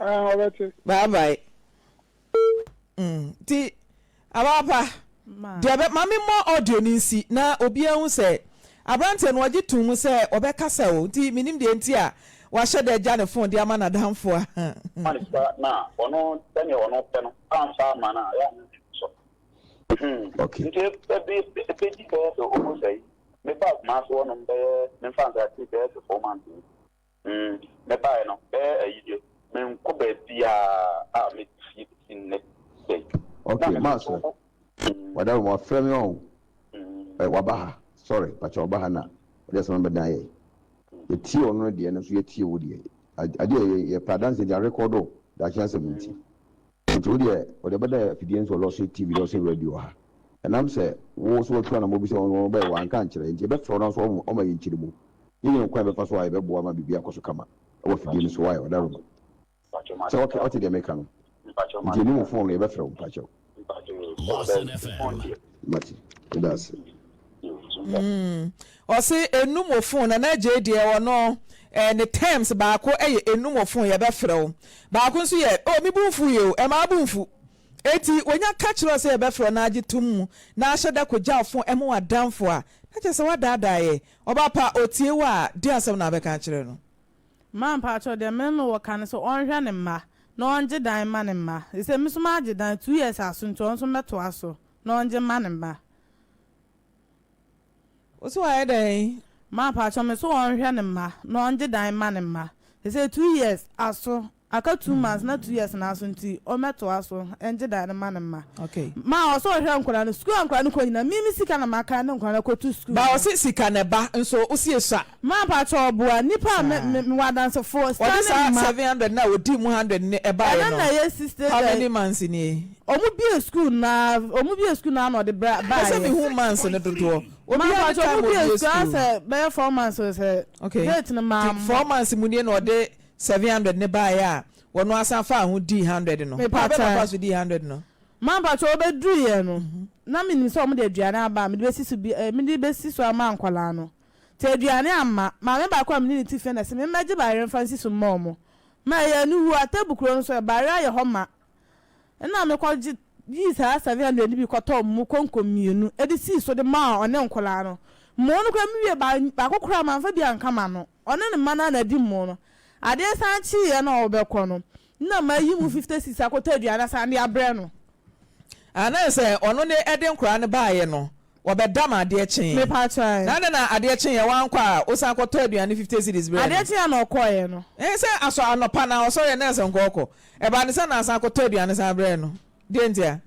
Ɛɛ, ɔbɛte. Bye bye. Mm, nti abaapa, deɛ bɛ ma me mmɔ audio no nsi na obiara hu sɛ aberanteɛ no ɔgye tom mu sɛ ɔbɛkasa o, nti menim deɛ nti a wahyɛ da agya ne phone de ama n'adamfo a. Ma no sika na ɔno sɛdeɛ ɔno pɛ no amfa amma no a ɛyɛ a na n'ani sɔ. Okay. Nti ɛbi ɛbɛdi bɛyɛ sɛ almost ayi mebaa Kumasi hɔnom bɛyɛ memfa nsɛ at least bɛyɛ sɛ 4 months ni. Mm, mebaeɛ no, bɛyɛ ayi deɛ, menkɔ baabiara a mete fie bɛsi nnɛ da yi. Okay, Na me maasɛ nso, mm, wada mo afrɛ me ɔn mm, ɛ waba ha sorry pakyɛ waba ha na ɔde asɛm abɛdan yɛ yɛtie ɔno no deɛ no nso yɛtie wo deɛ adeɛ yɛ yɛpɛ adanse nti arekɔdo daakye asɛm nti Nti wo deɛ wɔde bɛda afidie nso Lawson TV, Lawson Radio ha. Ɛnam sɛ wo nso watu anamɔ bi sɛ wɔn bɛyɛ wanka ankyerɛ nti yɛbɛfrɛ wo na nso wɔn wɔma yɛn nkyerɛmu. Yɛnyɛ kwan bɛfa so a yɛbɛboa ma biribi akɔ so kama ɛwɔ afidie no so why ɔdaroma. Sɛ wɔte ɔte deɛ meka no. Nti ɛnim wo phone no yɛbɛfrɛ wo mpakyɛw. Lawson FM. Mate, meda ase. Mm, ɔse enum wo phone Nana Adjei deɛ ɔno eh, ne terms baako yɛ enum wo phone yɛbɛfrɛ wo baako nso yɛ oh me bo mfu yɛ o ɛmaa bo mfu eti wonya ka kyerɛ wo sɛ yɛbɛfrɛ wo na agye tom mu na ahyɛ da kɔgya wo phone ɛma w'adamfo a na kyerɛ sɛ woadaadaa yɛ ɔba pa otie wo a deɛ asɛm na wabɛka akyerɛ no. Maa mpakyɛw deɛ me ne no wɔ ka ne sɛ ɔnhwɛ ne mma na ɔngye dan mma ne mma sesei me nso magye dan 2 years aso nti ɔno nso mmɛtoa so na ɔngye mma ne mma. Wo so wayɛ dɛn? Maa mpakyɛw me so ɔnhwɛ ne mma na ɔngye dan mma ne mma sesei 2 years aso aka 2 months na 2 years na aso nti ɔmmɛtoa so ngye dan no ma ne mma. Maa ɔsɛ ɔhwɛ nkwadaa no sukuu a nkwadaa no kɔ nyinaa me me sika na maka ne nkwadaa no kɔto sukuu. Ba ɔse sika na ɛba nso wosi esua. Maa mpakyɛw ɔboa nipa a me me mewɔ adansefoɔ sika Ɔde ne saa mma. 700 no a ɔdii mu 100 no ɛbaeɛ Ɛno no na ɛyɛ 60 how many months nie? Ɔmo bue sukuu naa ɔmo bue sukuu naa na ɔde bra Mepɛ sɛ baeɛ. mehu months no dodoɔ. Maa Obiara ne mpakyɛw time ɔmo bue ɔbue sukuu sukuu. asɛ bɛyɛ 4 months o sɛ Okay date no maa nti 4 months mu nie na ɔde 700 no baeɛ a wɔno asan faa ho dii 100 no. Kwan bɛn na Mepakyɛw. ɔfaa so dii 100 no? Maa mpakyɛw ɔbɛduru yɛ no na menim sɛ ɔmo de aduane aba a mede bɛsi so bi eh mede bɛsi so ama nkwadaa no nti aduane amma. Maame baako a mene ne te fie na ɛse memmɛgye bayerɛ mfa nsi so mma ɔmo. Ma ɛyɛ aniwuo Atebu kuro no so ɛ bayerɛ ayɛ hɔ ma. Nna mekɔgye yii saa 700 no bi kɔtɔɔ mo konko mmienu de sii so de maa ɔne nkwadaa no. Mo no koraa mewie ba baako koraa mamfa bi anka m'ano. Ɔne ne mma no ara na adi mo no. Adeɛ san kyeeɛ na ɔrebɛkɔ no, nna mayi mu 50 cedis akɔtɔ aduane asan de abrɛ no. Ah, na sɛ ɔno ne ɛde nkwadaa no baeɛ no, wɔbɛdam adeɛ kyee. Mepakyɛw. Na adɛn na adeɛ kyeeɛ wankɔ a wosan kɔtɔ aduane 50 cedis brɛɛ no? Adeɛ kyeeɛ na ɔkɔeɛ no. Ɛɛ sɛ asɔ anɔpa na ɔsɔreɛ na ɛsɛ nka ɔkɔ. Ɛbaa ne sɛ na asan akɔtɔ aduane san brɛɛ no. Deɛ ntia?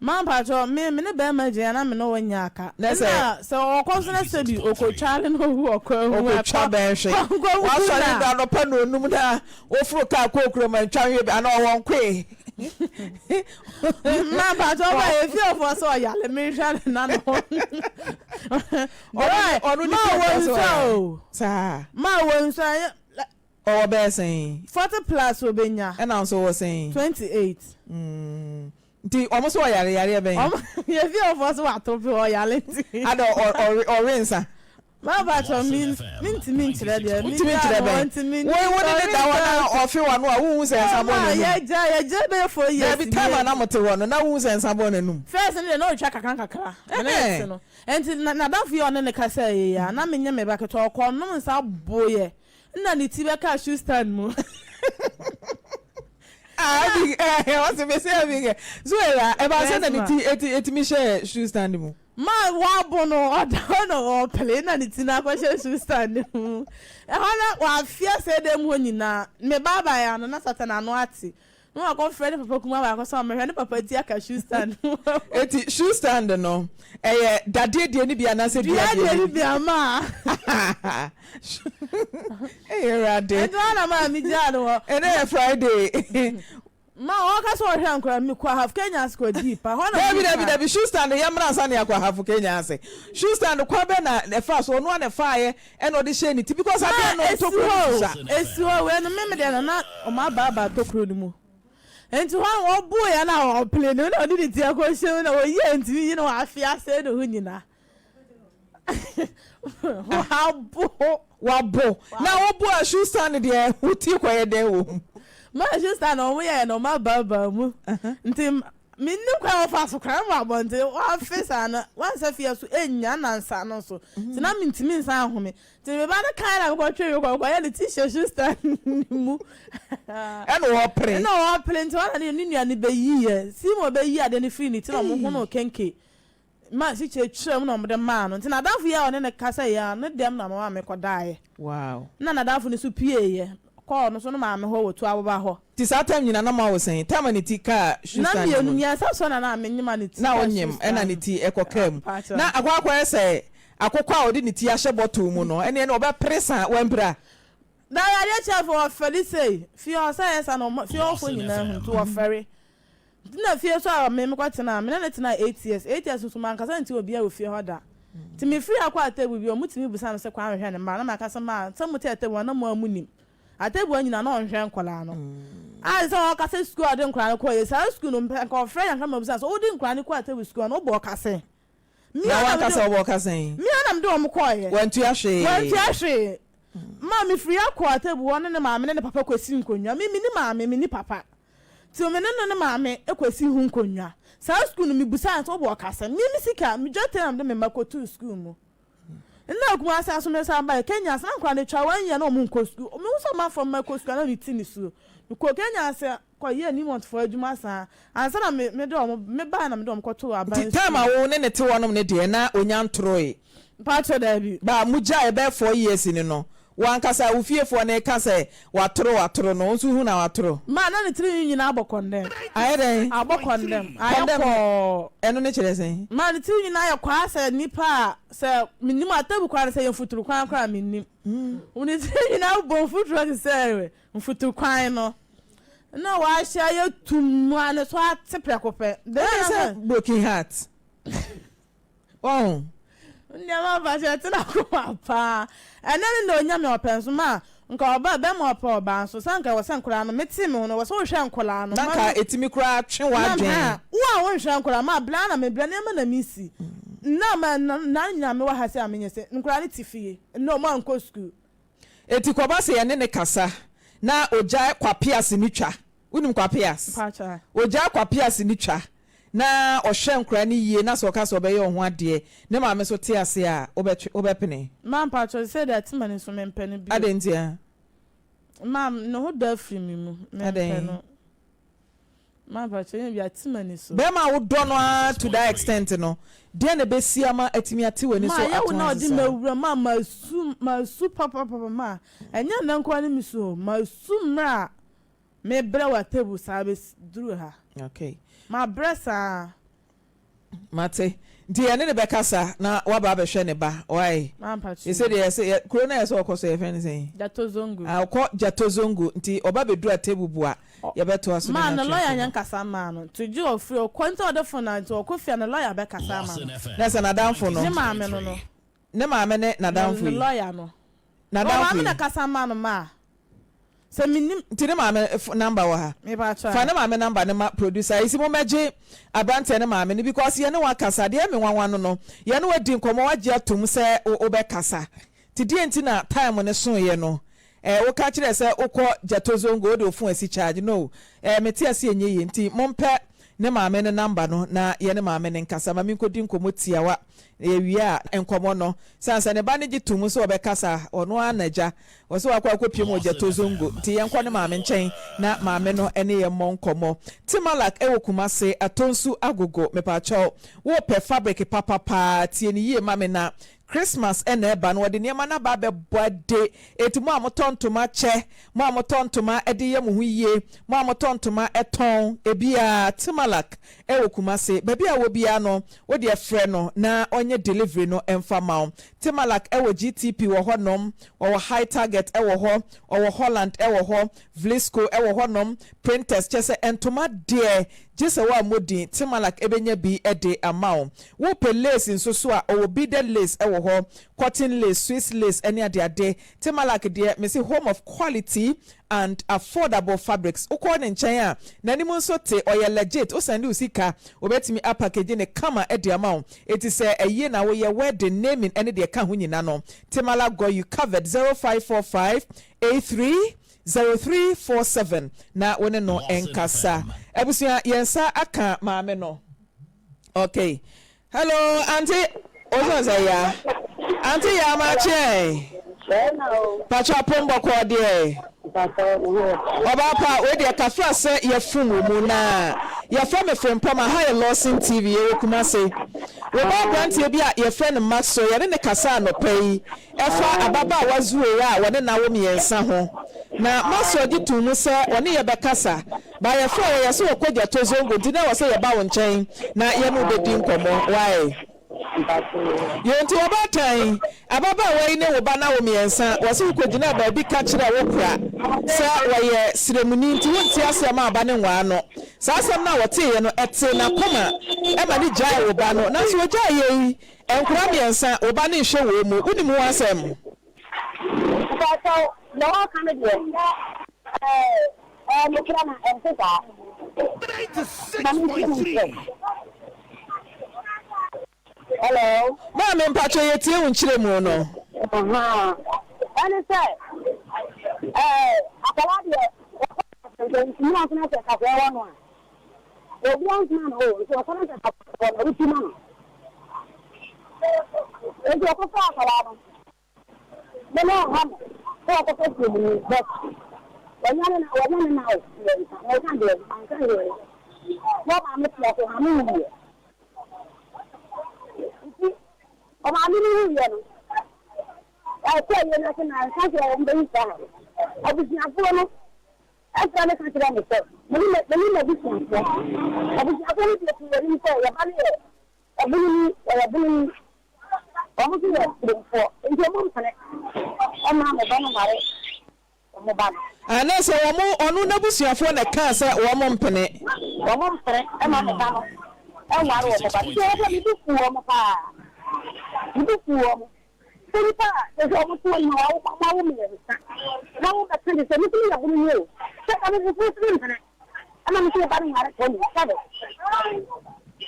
Ma mpakyɛw, me me ne bɛɛma gyina na me ne wo nyɛ aka. Na sɛ. Nna sɛ ɔkɔ so na sɛ bi okotware na owu ɔkɔ ehu Okotwa ɛkɔ bɛn hwe. kɔ wu Wasɔre na. da anɔpa na onum na woforo kaa kɔɔ kurom antwa hwe bi anaa ɔwɔ nkoe. Ma mpakyɛw ɔba yɛ fiefoɔ sɛ ɔyale menhwɛ ne na ne ho. Ɔno ɔno ne Ma fiefoɔ wɔ sɛ nsua ɔyale. o. Saa. Ma wɔ nsua ɛnyɛ. Ɔwɔ bɛyɛ sɛn? 40 plus obenya. Ɛna wo nso wowɔ sɛn? 28. Mm, nti wɔn nso ɔyare yareɛ bɛn? Wɔn yɛ fiefoɔ so wato pe ɔyare nti. Ada ɔ ɔ ɔwe nsa. Ma mpakyɛw mi mi ntumi nkyerɛ deɛ mi Ntumi nkyerɛ bɛn? Wo wo ne ne da hɔ na ɔfe w'ano a wonhu sɛ nsa bɔ n'anum. Yɛgya yɛgya bɛyɛ 4 years. Dabi time a na mote hɔ no na wonhu sɛ nsa bɔ n'anum. First no deɛ na ɔtwa kakra nkakra. Ɛna ɛte no. Nti n'adamfo yi a ɔne ne kasa yɛ yi a na menyɛ me ba ketewa ɔkɔ nom nsa boyɛ. Nna ne ti bɛkaa shoe stand mu. Ah, Abi, eh, ɔse me se Abi kɛ. Zuwera, ɛbaa sɛ na ne ti eti etimi hyɛɛ shoe stand mu. Ma wabo no, ɔda hɔ na ɔpele na ne ti no akɔhyɛ shoe stand no mu. Ɛhɔ na wafia sɛ dɛm hɔ nyinaa. Me ba baeɛ ano na Satan ano ate. Na wakɔfrɛ ne papa kumaa baako sɛ ɔmmɛhwɛ ne papa ti aka shoe stand mu. Eti shoe stand no, ɛyɛ dadeɛ deɛ no bi anaasɛ dua Dua deɛ deɛ no no bi? bi ama. Ɛyɛ Awurade. Ɛno ara na maa megyaa no hɔ. Ɛnɛ yɛ Friday. Ma ɔka sɛ ɔhwɛ nkwadaa no, mekɔ Ahafo Kenya ase kɔdii pa. Hɔ na Dabi mehuu dabi pa. dabi shoe stand yɛ mmra ansa na yɛakɔ Ahafo Kenya ase. Shoe stand kwan bɛn na ɛfaa so? Ɔno ara na ɛfaeɛ ɛna ɔde hyɛɛ ne ti because Ma adeɛ no esi ntokuro hɔ no o, susua. esi hɔ. Wei no me me deɛ no na wɔabaabaa tokuro no mu. Nti hɔ a wɔboo yɛn na wɔpele no na ɔde ne ti akɔhyɛ mu na wɔyi a ntumi yi na wafe asɛe ne ho nyina. Wabo. Wabo. Na wobo a shoe stand deɛ wo ti kɔyɛ dɛn wɔ mu? Ma shoe stand na wɔn yɛɛ no wɔn abaabaa mu. Nti mennim kwan a wɔfa so koraa wɔ abɔnten wafe saa no wansɛ fie so ɛnnya nansa no nso. Nti na mentumi nsan ahome. Nti me ba no kae na mekɔtwee me kɔ mekɔyɛ ne ti hyɛ shoe stand no mu. Ɛna ɔpere. Ɛna ɔpere nti ɔna ne ne nua no bɛyiiɛ. Simon bɛyii adeɛ no firii ne ti na wɔn honoo kenke ma sikye twaa mu na wɔde maa no. Nti n'adamfo yi a ɔne no kasa yi ara ne dɛm na ɔma mekɔdaeɛ. Wow. Ɛna n'adamfo no nso pieeɛ kɔɔ ɔno nso ne maame hɔ wɔ Tuaboba hɔ. Nti saa time nyinaa na moawo sɛn? Time a ne ti kaa shoe Na stand no mmienu mu no? mmiɛnsa so na na menyem a ne ti Na ka shoe wonyem ɛna stand ne no. ti ɛkɔ kaa mu. Mpakyɛw. Na akɔ akɔyɛ sɛ Akokɔ a ɔde ne ti ahyɛ bottle mu no, ɛnneɛ na ɔbɛpere sa wampira. Na Awurade akyerɛfo wɔfɛre sei, fie hɔ sɛ ɛyɛ saa na wɔma fie hɔfoɔ nyinaa hu nti wɔfɛre. Nti na fie nso a me mekɔ tenaa, me ne no tenaa 8 years, 8 years nso mankasa nti obiara wɔ fie hɔ da. Nti me firi ha kɔ Atebu bio, wɔn tumi bisa me sɛ Kwame hwɛ ne mma, na maka sɛ maa sɛ mote Atebu a na mo ara mo nim. Atebu nyinaa na ɔnhwɛ nkwadaa no. A sɛ ɔka sɛ sukuu a ɔde nkwadaa no kɔɔ yɛ, saa sukuu no mpɛ nka ɔfrɛ yɛn nka ma bisa sɛ wode nkwadaa no kɔ Atebu sukuu a na wobɔ ɔka sɛn? Na w'ankasa wobɔ ka sɛn? Me ara na mede wɔn kɔeɛ. Wantua hwee. Wantua hwee. Ma mefiri ha kɔɔ Atebu hɔ ne ne maame ne ne papa kɔsii nkonnwa. Me, menni maame, menni papa. Nti me ne no ne maame kɔsii ho nkonnwa. Saa sukuu no, mebisaa no sɛ, wobɔ ka sɛn? Me, me sika, me dwetɛ na mede me mma kɔtoo sukuu mu. Nna Kumasi aso mesan baeɛ. Kenya ase, na nkwadaa no atwa one year na wɔnkɔ sukuu. Mehu sɛ wɔafa wɔn akɔ sukuu a, na mete nisuo. Mekɔɔ Kenya ase Kɔ yɛɛ Newmont foɔ adwuma saa ansa na me mede wɔn me baeɛ na mede wɔn kɔtoo aban Nti time a sukuu. wo ne no te hɔnom no deɛ na ɔnya ntoroe? Mpakyɛw daabi. Ba mo gyaeɛ bɛyɛ 4 years ni no, wo ankasa wo fiefoɔ no reka sɛ watoro watoro no, wo nso wohu na watoro? Ma na ne tiri nwi nyinaa abɔ kɔndɛm. Ayɛ dɛn? Abɔ kɔndɛm, ayɛ Kɔndɛm kɔɔ. ɛno ne kyerɛ sɛn? Ma ne tiri nyinaa ayɛ kɔɔ asɛ nipa a sɛ mennim atabu koraa no sɛ ɛyɛ mfuturu kwan koraa a mennim. Ne tiri nyinaa bɔ mfuturo te sɛ Mfutukwan no, na wɔahyɛ ayɛ tumm a ne so ate prɛko pɛ. Ɛyɛ sɛ broken heart. Wɔn. Nneɛma mfa hyɛ ɛte n'akoma paa. Ɛnɛ ne na onya me ɔpɛ nso ma nka ɔba bɛma ɔpɛ ɔbaa nso sɛ nka ɛwɔ sɛ nkwadaa no mete me ho no ɛwɔ sɛ wohwɛ nkwadaa no. Na nka ɛtumi koraa twe w'adwene. Wo a wonhwɛ nkwadaa ma bla na mebrɛ nneɛma na mesi. Nna ma na nyinaa mewɔ ha sɛ a menyɛ sɛ nkwadaa no te fie nnɛ ɔmo ankɔ sukuu. Enti kɔba sɛ yɛne no kasa na ogyae Kwapease no twa. Wonim Kwapeas? Ogyae Kwapease no twa na ɔhwɛ nkwadaa no yie na sɛ ɔka sɛ ɔbɛyɛ wo ho adeɛ, ne maame nso te ase a, wobɛtwe, wobɛpene? Ma mpakyɛw, sesei deɛ ate m'ani so, mempɛ no bio. Adɛn ntia? Ma, ne ho dɔ afiri me mu, mempɛ Adɛn? no. Ma mpakyɛw, yɛn bi ate m'ani so. Bɛrima a wodɔ no ara to that extent no, deɛn na ɛbɛsi ama atumi ate w'ani Ma so yɛ wo ato na ase ɔde saa? m'awura ma masu masu papapapa ma ɛnyɛ nnɛ nko ara ne me su o masu mmerɛ a mebrɛ wɔ table saa bɛsi duru ha Okay. mabrɛ saa. Mate. Nti yɛne no bɛkasa na waba abɛhwɛ ne ba. Wai? Ma mpakyɛw. Sese deɛ yɛsɛ yɛ kuro no a yɛsɛ ɔkɔ so yɛfrɛ no sɛn? Gyato Zongo. Ah, ɔkɔ Gyato Zongo nti ɔba bɛduru Atebubu a yɛbɛtoa so ne Maa no ne atwe lawyer nkɔmmɔ. nyɛ nkasa mmaa no nti gye ɔfiri ɔkɔ nti ɔde phone na nti ɔkɔ fie a ne lawyer bɛkasa ama no. Na sɛ n'adamfo no. Ne maame no no. Ne maame ne n'adamfo Ne yi. lawyer no. N'adamfo Ɔmaame yi. na kasa maa no maa. Sɛ mennim. Nti ne maame number wɔ ha? Mepakyɛw. Fa ne maame number no ma producer yi si mo mɛgye abranteɛ ne maame no because yɛne wo akasa deɛ ɛyɛ me nwanwa no no yɛne wo adi nkɔmmɔ wagye atom sɛ wo bɛkasa nti deɛ nti na time no soeɛ no eh woka kyerɛ sɛ wokɔ Gyato Zongo wode wo phone asi charge no eh mete aseɛ ɛnyɛ yie nti mompɛ ne maame no number no na yɛne maame no nkasa ma menkɔdi nkɔmmɔ tiawa na yɛwie a nkɔmmɔ no sane sɛ ne ba no gye tom sɛ ɔbɛkasa ɔno ara na agya Ɔsɛ wakɔ akɔpiem wɔ Gyatɔ Zongo nti yɛnkɔ ne maame nkyɛn na maame no ne yɛn mmɔ nkɔmmɔ. Timalak wɔ Kumase, Atonsu Agogo. Mepakyɛw wopɛ fabric papa paa tie no yie ma me na Christmas na ɛba no wɔde nneɛma no aba abɛbɔ ade enti mo a motɔ ntoma kyɛ, mo a motɔ ntoma de yɛ mo ho yie, mo a motɔ ntoma tɔn ebiara Timalak wɔ Kumase. Baabi a wɔ biara no wodeɛ frɛ no na ɔnyɛ delivery no mfa ma wo. Timalak wɔ GTP wɔ hɔ nom, ɔwɔ High Target wɔ hɔ, ɔwɔ Holland wɔ hɔ, Vlisco wɔ hɔ nom, Printers, kyerɛ sɛ ntoma deɛ gye sɛ woammɔ din, Timalak bɛnya bi de ama wo. Wopɛ lace nso so a, ɔwɔ beaded lace wɔ hɔ, cotton lace, Swiss lace ne adeade. Timalak deɛ mese home of quality. and affordable fabrics. Wokɔ ne nkyɛn a, n'anim nso te, ɔyɛ legit, wo sɛnde wo sika, obetumi apakegye ne kama de ama wo. Enti sɛ ayie na woyɛ, wedding, naming ne deɛ ɛka ho nyina no, Timala got you covered, 0545 83 0347 na wo ne no nkasa. Abusua, yɛn nsa aka maame no. Okay. Hello, auntie. Ozon sɛ ya. Auntie ya ma kyɛn. Pacho apom bɔkɔɔ deɛ. Ɔbaa pa, wei deɛ kafra sɛ yɛfom wo mu na yɛfrɛ me Frimpong aha yɛ Lawson TV yɛwɔ Kumase. Wo ba abranteɛ bi a yɛfrɛ no Maxwell yɛne no kasaa anɔpa yi ɛfa ababaawa Zuwera a wɔne no awo mmiɛnsa ho. Na Maxwell gye too mu sɛ ɔne yɛ bɛkasa. Ba yɛfrɛɛ wɔ yɛse wɔkɔ Gyatɔ Zongo nti na ɛwɔ sɛ yɛba wo nkyɛn na yɛne wo bɛdi nkɔmmɔ. Why? Yoo nti ɔbaatan, ababaawa yi ne wo ba no awo mmiɛnsa, wɔse wokɔgyinaa baabi ka kyerɛɛ wo kora sɛ wɔyɛ sremuni nti wonte aseɛ ma aba no nwaa no. Saa asɛm no a wɔteeɛ no ɛtee n'akoma ma no gyaee wo ba no. Nanso ɔgyaeɛ yi, nkwadaa mmiɛnsa, wo ba no nhwɛ wɔn mu. Wonim ho asɛm? Mpakyɛw, deɛ wɔka no deɛ, ɛɛ, nokorɛ no, ɛnte saa. Ma mentie mu nkyerɛ wo. Hello? Maame, mpakyɛw yɛtie wo nkyerɛmu no. Ahaa, ɛne sɛ, ɛɛ, akwadaa deɛ, wɔkɔ sɛ ntumi antena sɛ kafoɔ wɔ no a, obi antena no o, nti ɔkɔ no sɛ kafoɔ wɔ no a, wotu ma no. Nti ɔkɔfa akwadaa no. Me ne ɔha no sɛ ɔkɔfa kurom no but wanya ne na wanya ne na o deɛ nka mɛka deɛ manka hwee na ɔmaame te ase ɔmaame wuiɛ nti ɔmaame no wuiɛ no ɛkɔ yie no ase na nka sɛ wɔn bɛyi saa abusuafoɔ no ɛfrɛ no ka kyerɛ me sɛ mene mene m'abusuafoɔ abusuafoɔ no deɛ pii wɔ anim sɛ yɛba no yɛ Ɔbene ni, wɔyɛ bene ni. Wɔn nso yɛ Kuromfoɔ, enti wɔn mpene mma me ba no nware wɔn ba no. Anaasɛ wɔn, ɔno n'abusuafoɔ na ɛkaa sɛ wɔn mpene. Wɔn mpene mma me ba no nware wɔn ba no. Nti ɛwɔ sɛ me bo fu wɔn paa. Me bo fu wɔn. Sɛ nnipa a kyerɛ sɛ wɔn to nyina wɔn awo mmiɛnsa na wɔbɛka de sɛ me nso meyɛ bene ni o. Sɛ abubufoɔ nso mpene. Ɛna me nso me ba no nware kɔ ni sɛbe.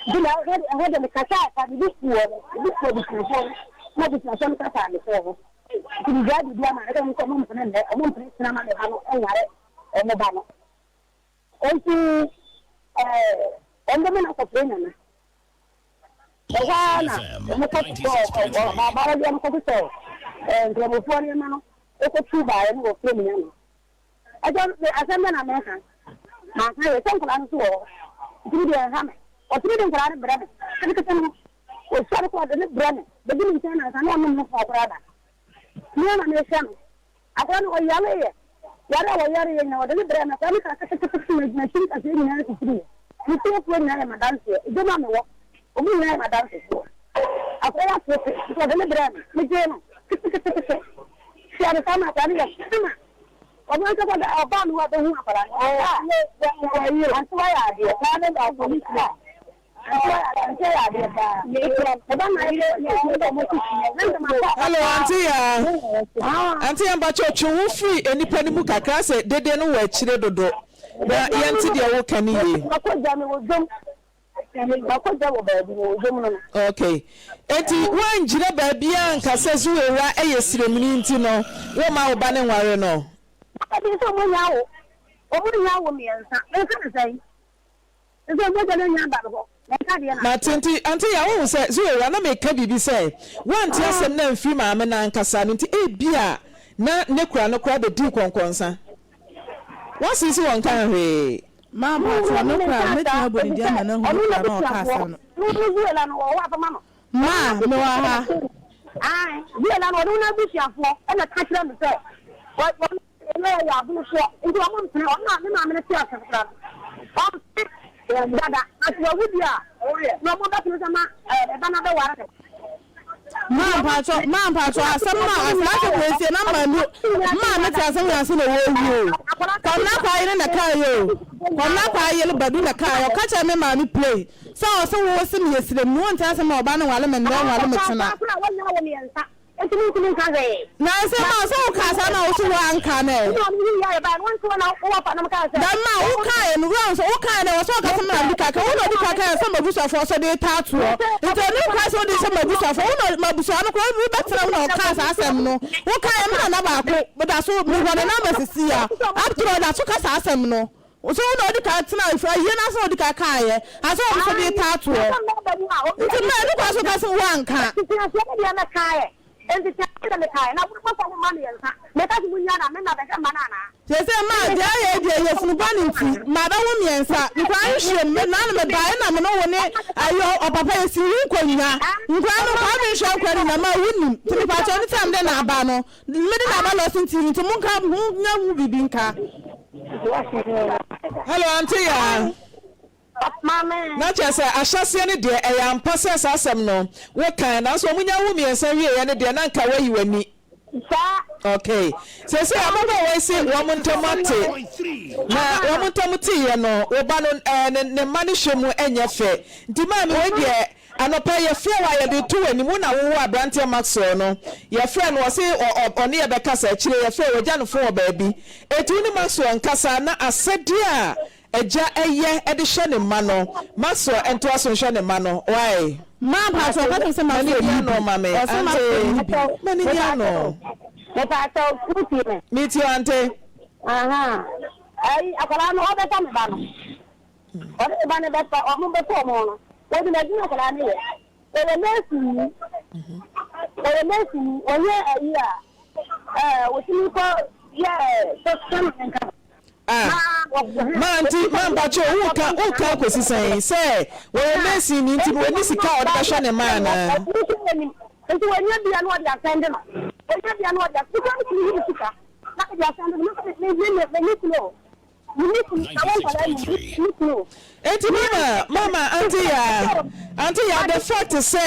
Nti na ɛhɔ de ɛhɔ de me kasa a me bo fu wɔn, me bo fu abusuafoɔ no, na abusuafoɔ no kasa me sɛ ho. Nti me gyaa biribi ama no sɛ wɔn nso wɔn mpene nnɛ, wɔn mpene kyena ma me ba no nware wɔn ba no. Nti ɛɛ wɔn bɛma no akɔfrɛ Nana. Ɛhɔ ara na wɔn kɔ sosɔɔ ɔbaa deɛ no kɔ sosɔɔ ɛɛ nkramofoɔ nneɛma no kɔtu baeɛ no wɔfrɛ me Nana. Agya, me asɛm bɛn na meka? Manka yɛ sɛ nkwadaa no nso wɔ hɔ, nti me deɛ ɛnha me. Ɔtumi de nkwadaa no brɛ me, ketekete no, ɔsua no koraa ɔde no brɛ me, bɛdi me nkyɛn nansa na ɔnom nufoɔ koraa da. Me ara na mehwɛ no. Akwadaa no ɔyareeɛ, yare a ɔyareeɛ nyinaa ɔde no brɛɛ me, akwadaa no kaa ketekete na m'akyi nkasɛɛ nyinaa fifiriiɛ. Me fiefoɔ nyinaa yɛ m'adanseɛ, edwam a mewɔ, wɔn nyinaa yɛ m'adansefoɔ. Akwadaa yi ateete, nti ɔde no brɛɛ me, megyee no ketekete, hwɛɛ no saa ma akwadaa no yɛ kama. Ɔno ankasa da ɔbaa no hɔ abɛhu akwadaa no. Ɔyɛ ante wayɛ adeɛ paa ne baako ne sika. Ante wayɛ adeɛ ante wayɛ adeɛ paa. Ɔba na ayɛ yɛ yɛ ɔmo si Hello ante ya ante ya mpakyɛ twe wo firi nnipa no mu kakra sɛ dede no wɔ akyire dodo na yɛnte deɛ woka no yie. Makɔgya me wɔ dwom. Makɔgya wɔ baabi mewɔ dwom no no. Ok. Enti woangyina baabiara anka sɛ Zuweira yɛ sremuni nti no womma wo ba no nware no? Ɛbi nso ɔmo nya awo. Ɔmo nya awo mmiɛnsa. Menka no sɛn? Nso mogya no anya aba me hɔ. Menka deɛ na. Mate. Nti Auntie Yaa wohu sɛ Zuweira na meka biribi sɛ woante asɛm no amfiri maame no ankasa no nti ebia na ne kora no koraa bɛdii kɔnkɔnsa. Woasisi wɔn nkaa hwee. Maa mpakyɛw no koraa mɛtumi abɔ ne din ama no ahu me koraa na ɔka asɛm no. Maa mewɔ ha. Zuela no ɔno n'abusuafoɔ ɛna ka kyerɛ me sɛ wɔn yɛ abonofoɔ nti wɔn mpene ɔno a ne maame no te ase koraa no ɔmpene dada na sɛ wawu di a na wɔn bɛpene sɛ ma ɛba no abɛware no. Maa mpatsɔ maa mpatsɔ asɛm no a saa asɛm wei sie na maa mi maa mi te asɛm wei ase na wɔrewu o Kwamina kwaa yere na kaa yɛ o Kwamina kwaa yere Badu na kaa yɛ ɔka kyerɛ me maame play sɛ ɔse wo se meyɛ sirem ni wonte asɛm a ɔba no nwale me nnɛ nwale me kyena. Enti mentumi nka hwee. Na sɛ ma sɛ wo kaa saa na wo so woanka no ɛ? Ɛna ɔno wuiɛ a yɛbaeɛ no, wonte hɔ na wo wɔfanom kaa sɛ. Dɛm ma wo kaeɛ no, wura nso wo kaeɛ no, ɛwɔ sɛ ɔka sɛ me na mede ka ka, wo na ɔdi kan kaeɛ sɛ m'abusuafoɔ nso de taa toɔ. Nti ɛno nkoa sɛ wode hyɛ m'abusuafoɔ, wo na m'abusua no koraa wobɛtena mu na ɔkaa saa asɛm no. Wo kaeɛ, me nana baako, meda so, mewɔ ne number sisi a, up to now ɔda so ka saa asɛm no. So wo na odi kan tenaa ayie no ase na odi kan kaeɛ ansa na wɔn nso de taa toɔ? Nti mma ɛno kwan so ka sɛ woanka. Seesei maa deɛ ayɛ yi deɛ yafunu bɔne nti mabɛwo mmiɛnsa nkwadaa no hwɛ me na na mebaeɛ na me ne wo ne ayi ɔpapa yɛsi ho nkonnwa nkwadaa no nkwadaa menhwɛ nkwadaa no nyinaa maa wonim nti mepakyɛw ne sɛ mede na aba no Mede na aba lɔs nti nti mo nka mo nya ho biribi nka. Hello Auntie Yaa. Na kyerɛ sɛ ahyɛseɛ no deɛ ɛyɛ ampa sɛ saa asɛm no wo kae nanso wɔn nya wo mmiɛnsa wieɛ no deɛ na nka woayi w'ani. Okay seesei ababaawa yi se wɔn ntam ate na wɔn ntam teeɛ no wo ba no ɛɛ ne ne mma no hwɛ mu ɛnyɛ fɛ nti maame wei deɛ Anɔpa yi yɛfrɛ wo a yɛde reto w'anim, wo na wowoo aberanteɛ Maxwell no. Yɛfrɛɛ no ɔse ɔne yɛ bɛkasa, akyire yɛfrɛɛ wagya no fon wɔ baabi. Enti wo ne Maxwell nkasa na asɛdeɛ a agya yɛ de hwɛ ne mma no, Maxwell ntoa so nhwɛ ne mma no. Wai? Ma mpakyɛw ka kyerɛ me sɛ Ma no Maxwell nyi nni ano bi. ma me, Ɔse Maxwell ante. nni bi. Ma no nyi ano. Mepaakyɛw, wotie me? Metie wo, ante. Ahaa. Ayi, akwadaa no, ɔbɛfa me ba no. Ɔne ne ba no bɛfa, wɔn bɛfa wɔn ho no, wɔnim adwuma akwadaa no yɛ. Ɔyɛ nɛɛseni. Ɔyɛ nɛɛseni. Ɔnyɛ ayi a ɛɛ wɔtumi kɔ yɛ sɛ na nka. Ah, maa nti maa mpakyɛ o woka woka akɔsi sɛn sɛ wɔyɛ nɛɛseni nti no wɔnni sika a ɔde bɛhwɛ ne mma anaa? Nti wɔnyɛ bia na ɔde asɛnde no. Wɔnyɛ bia na ɔde asɛnde no. Sika no tumi yi ne sika na ɔde asɛnde no. Me me me me kunu o. Enti mama mama Auntie Yaa Auntie Yaa the fact sɛ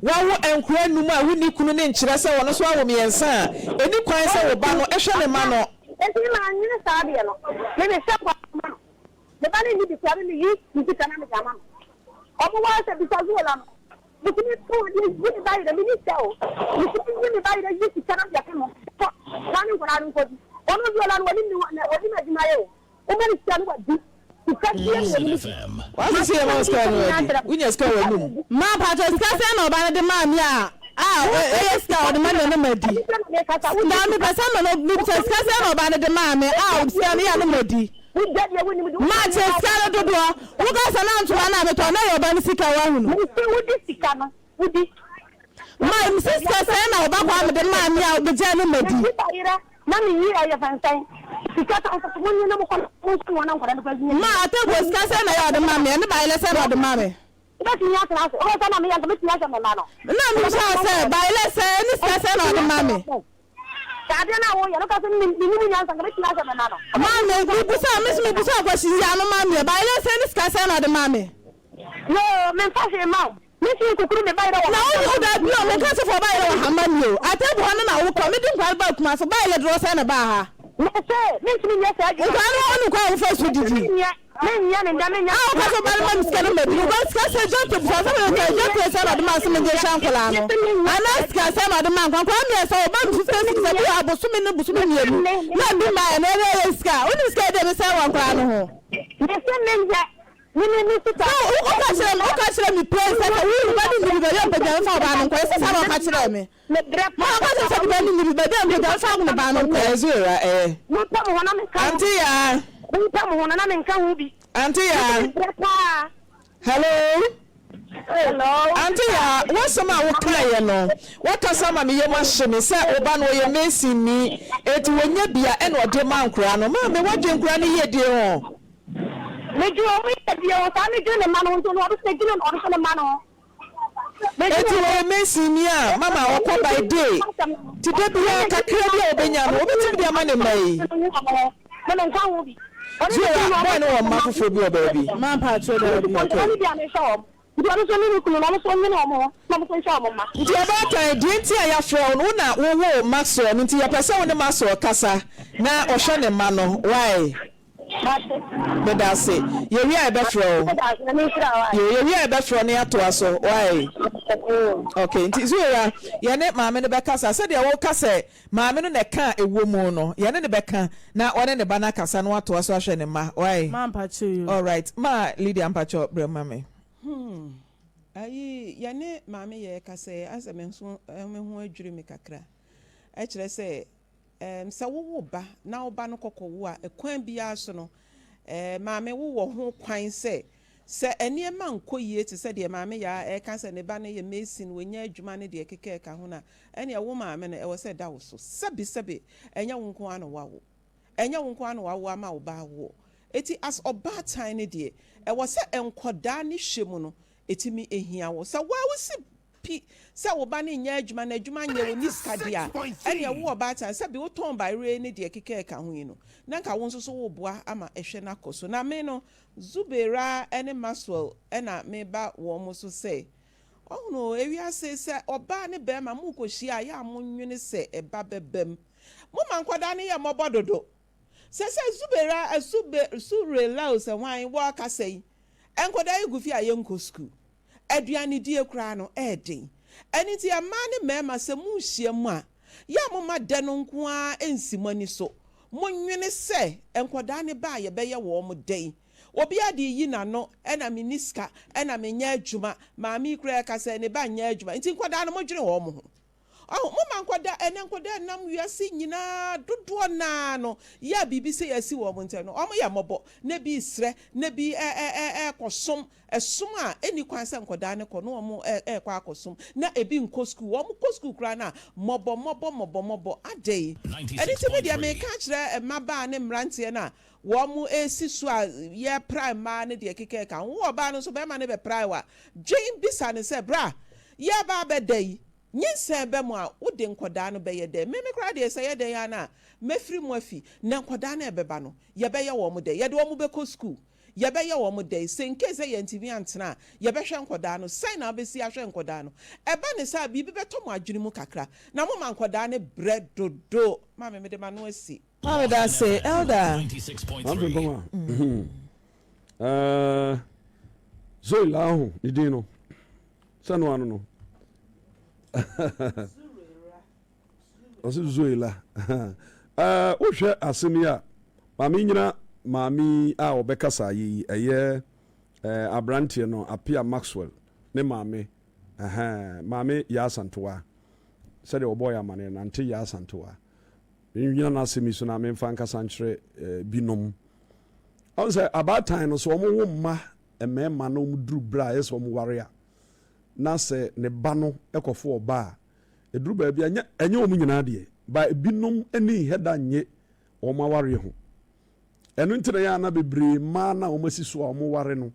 wawo nkora num a wonni kunu no nkyerɛ sɛ ɔno nso awo mmiɛnsa a ɛni kwan sɛ wo ba no hwɛ ne mma no. Enti me mannwene saa adeɛ no, me mehwɛ kwan ma no, me ba no nni bi koraa me meyi me sika na mede ama no, ɔmo wɔ sɛ bisa Zola no. Metumi tɔn adeɛ yi me ba yerɛ, menni sika o, metumi yi me ba yerɛ yi sika na mede aka ho, kɔ na ne nkwadaa no nkɔdi. Ɔno deɛ ɔla no wɔnim ne wɔnim adwuma yɛ o, woma no sika no wadi, sika deɛ na wɔnim di. W'asese yɛ ma wo sika no wadi, wonya sika wɔ w'anum. Ma mpakyɛw sika sɛn na ɔbaa no de maa me a a ɛyɛ sika a ɔde ma me no madi na mepɛ sɛ me no mebisa sika sɛn na ɔbaa no de maa me a sika no yɛ a no madi. Makyɛ sika no dodoɔ. Woka sɛ na ntoma no a metɔ no ɛyɛ ɔba no sika woahunu. Ma mese sika sɛn na ɔba Kwame de maa me a megyae no madi. Ma Atebuo sika sɛn na ɛyɛ ɔde ma me ɛne bayerɛ sɛn na ɔde ma me. Na mebisaa sɛ bayerɛ sɛn ɛne sika sɛn na ɔde ma me. Sɛ adeɛ no a woyɛ no, woka sɛ, Mennim nyansa, nka mɛtumi ahwɛ me mma no. Maame, mebusaa, me nso mebusaa question yi ano ma meɛ, bayerɛ sɛn ne sika sɛn na ɔde maa me? Yoo, memfa hwee mma wo. Mentumi nkukuru me bayerɛ wɔ Na ha wo, mma wo dabi o, menka sɛ fa wo bayerɛ wɔ ha ma me o. Atebu hɔ no na wokɔ, mede nkwadaa no baa Kumasi, bayerɛ dodoɔ sɛn na ɛbaa ha? Mese, mentumi nyɛ saa adwuma no. Nkwadaa no, wɔnim kwan a wɔfa so didi. Mentumi nyɛ, menyɛ no nnɛ, menyɛ. A woka sɛ wobɛma me sika no madi no, wobɛma sika sɛ dwetɛ, busa sɛ mede dwetɛ sɛn na ɔde maa sɛ mede nhyɛ nkwadaa no, anaa sika sɛn na ɔde maa nkwadaa, nkwadaa mmiɛnsa wɔba me fifty cedis, ebi wɔ ha bosome ne bosome mmienu na ebi mmaeɛ na ɛyɛ yɛ sika, wonim sika a ɛdi a mesɛe wɔ nkwadaa no ho. Mese menyɛ, me me me sika. So woka kyerɛ me, woka kyerɛ me plain sɛ sɛ wo ba no nni bi baabi a mpagya mfa ɔbaa no nkɔ, ɛsɛ saa na ɔka kyerɛɛ me. Ma ɔka kyerɛ sɛ me ba no nni bi baabi a mpagya mfa ne ba no nkɔ. Ɛyɛ Zuera ɛyɛ. Auntie Yaa. Auntie Yaa. Hello. Hello. Auntie Yaa, w'asɛm a wokaeɛ no, woakasa ama me yam ahye me sɛ wo ba no ɔyɛ mason ni, enti wɔnya bi a ɛna ɔde ma nkoraa no. Maame, woadwen nkoraa no yiedie ho? Medwen wɔn yiedie ho, saa medwen ne mma no ho nti no ɔno nso medwene ɔno nso ne mma no ho. Enti wɔyɛ mason ni a, mama ɔkɔ by day, nti da biara kakra bi a ɔbɛnya no, ɔbɛtumi de ama ne mma yi. Zuora, boy no wɔ mma foforɔ bi wɔ baabi? Okay. Nti ɔbaatan, deɛ nti a yɛafrɛ wo no, wo na wowoo Maxwell no nti yɛpɛ sɛ wo ne Maxwell kasa na ɔhwɛ ne mma no, why? Mate. Meda ase. Yɛwie a yɛbɛfrɛ wo. Meda ase, Nyame nhyira wo ae. Yoo, yɛwie a yɛbɛfrɛ wo na yɛatoa so, wai? Okay, nti Zuhura, yɛne maame no bɛkasa. Sɛdeɛ woka sɛ maame no na ɛka a ɛwɔ mu no, yɛne no bɛka na ɔne ne ba no akasa na watoa so ahwɛ ne mma, wai? Ma mpakyɛ yoo. Alright, ma Lydia mpakyɛ brɛ ma me. Hmm, ayi, yɛne maame yɛ kasa yi, asɛ me nso me ho adwiri me kakra. Ɛkyerɛ sɛ, ɛɛm, sɛ wowo ba na wo ba no kɔkɔwo a, ɛkwan biara so no, ɛɛ, maame wowɔ ho kwan sɛ, sɛ nneɛma nkɔ yie te sɛ deɛ maame Yaa ɛreka sɛ ne ba no yɛ mason, wɔnya adwuma ne deɛ ɛkeka ɛka ho no a, ɛnneɛ wo maame no, ɛwɔ sɛ ɛda wo so. Sɛbe sɛbe, ɛnyɛ wo nko ara na woawo. Ɛnyɛ wo nko ara na wawo ama wo ba awoɔ. Enti as ɔbaatan no deɛ, ɛwɔ sɛ nkwadaa no hwɛ mu no, ɛtumi hia wo. Sɛ wo ara wosi pi sɛ wo ba no nyɛ adwuma na adwuma nyɛ, ɔnni sika deɛ a, ɛnneɛ wo ɔbaatan, sɛbe wotɔn bayerɛ ne deɛ ɛkeka ɛka ho yi no, na nka wo nso so woboa ama ɛhwɛ no akɔ so. Na me no, Zubeira ne Maxwell na meba wɔn so sɛ, Ɔhunu o, ewiase, sɛ ɔbaa ne barima morekɔhyia a, ɛyɛ a monwene sɛ ɛba bɛbam. Moma nkwadaa no yɛ mmɔbɔ dodo. Sɛ sɛ Zubera Sube Surela o sɛ hwan wɔɔkasa yi, nkwadaa yi gu fie a yɛnkɔ sukuu. Aduanedie koraa no ɛyɛ den. Ɛno nti mmaa ne mmarima sɛ morehyia mu a, yɛ a momma dɛ no nko ara nsi mo ani so. Monwene sɛ nkwadaa no ba a yɛbɛyɛ wɔn dɛn. Obiara de reyi n'ano, ɛna menni sika, ɛna menyɛ adwuma, maame yi koraa ɛka sɛ ne ba nyɛ adwuma. Nti nkwadaa no modwene wɔn ho. Ɔho, moma nkwadaa, ɛnɛ nkwadaa ɛnam wiase nyinaa dodoɔ no ara no yɛ a biribi sei asi wɔn ntɛm no, wɔn yɛ mmɔbɔ, na ebi resrɛ, na ebi ɛ ɛ ɛ ɛrekɔsom, ɛsom a ɛnni kwan sɛ nkwadaa no kɔ, na wɔn ɛ ɛrekɔ akɔsom, na ebi nkɔ sukuu, wɔn kɔ sukuu koraa no a, mmɔbɔ mmɔbɔ mmɔbɔ mmɔbɔ, adɛn? Ɛno nti me deɛ meka akyerɛ mmabaa ne mmeranteɛ no a wɔn resi so a yɛrepra mmaa ne deɛ ɛkeka ɛka ho, wo ɔbaa no nso barima no bɛprae wo a, dwen bisa no sɛ, bra, yɛreba abɛda yi, Nyinsɛn ba mu a, wode nkɔdaa no bɛyɛ dɛn? Me me koraa deɛ sɛ ɛyɛ dɛn ara no a, mɛfiri mu afi. Na nkɔdaa no a ɛbɛba no, yɛbɛyɛ wɔn dɛn? Yɛde wɔn bɛkɔ sukuu? Yɛbɛyɛ wɔn dɛn? Sɛ in case sɛ yɛantumi antena a, yɛbɛhwɛ nkɔdaa no? Sɛn na wobɛsi ahwɛ nkɔdaa no? Ɛba no saa a, biribi bɛtɔ mo adwene mu kakra. Na moma nkɔdaa no brɛ dodo. Maame, mede m'ano asi. Ah meda ase elder. Maame Frimpong a eh, Zoe Laaho ne din no sɛ no ano no ɔsɛ Zoe la eh, wohwɛ asɛm yi a maame nyina maame yi a ɔbɛkasa yɛ yi ɛyɛ eh, aberanteɛ no Apia Maxwell ne maame eh, maame Yaa Asantewaa sɛdeɛ wɔbɔɔ yɛ amaneɛ nante Yaa Asantewaa Mennyina n'asɛm yi so na memfa nkasa nkyerɛ binom. Ɔn sɛ abaatan no, sɛ wɔwo mma mmarima na wɔduru berɛ a ɛyɛ sɛ wɔware a, na sɛ ne ba no kɔfo ɔba a, ɛduru baabi a, ɛnyɛ wɔn nyinaa deɛ, ba ebinom ani nhɛ da nnye wɔn awareɛ ho. Ɛno nti na ɛyɛ a na bebree mmaa no a wɔasi so a wɔware no,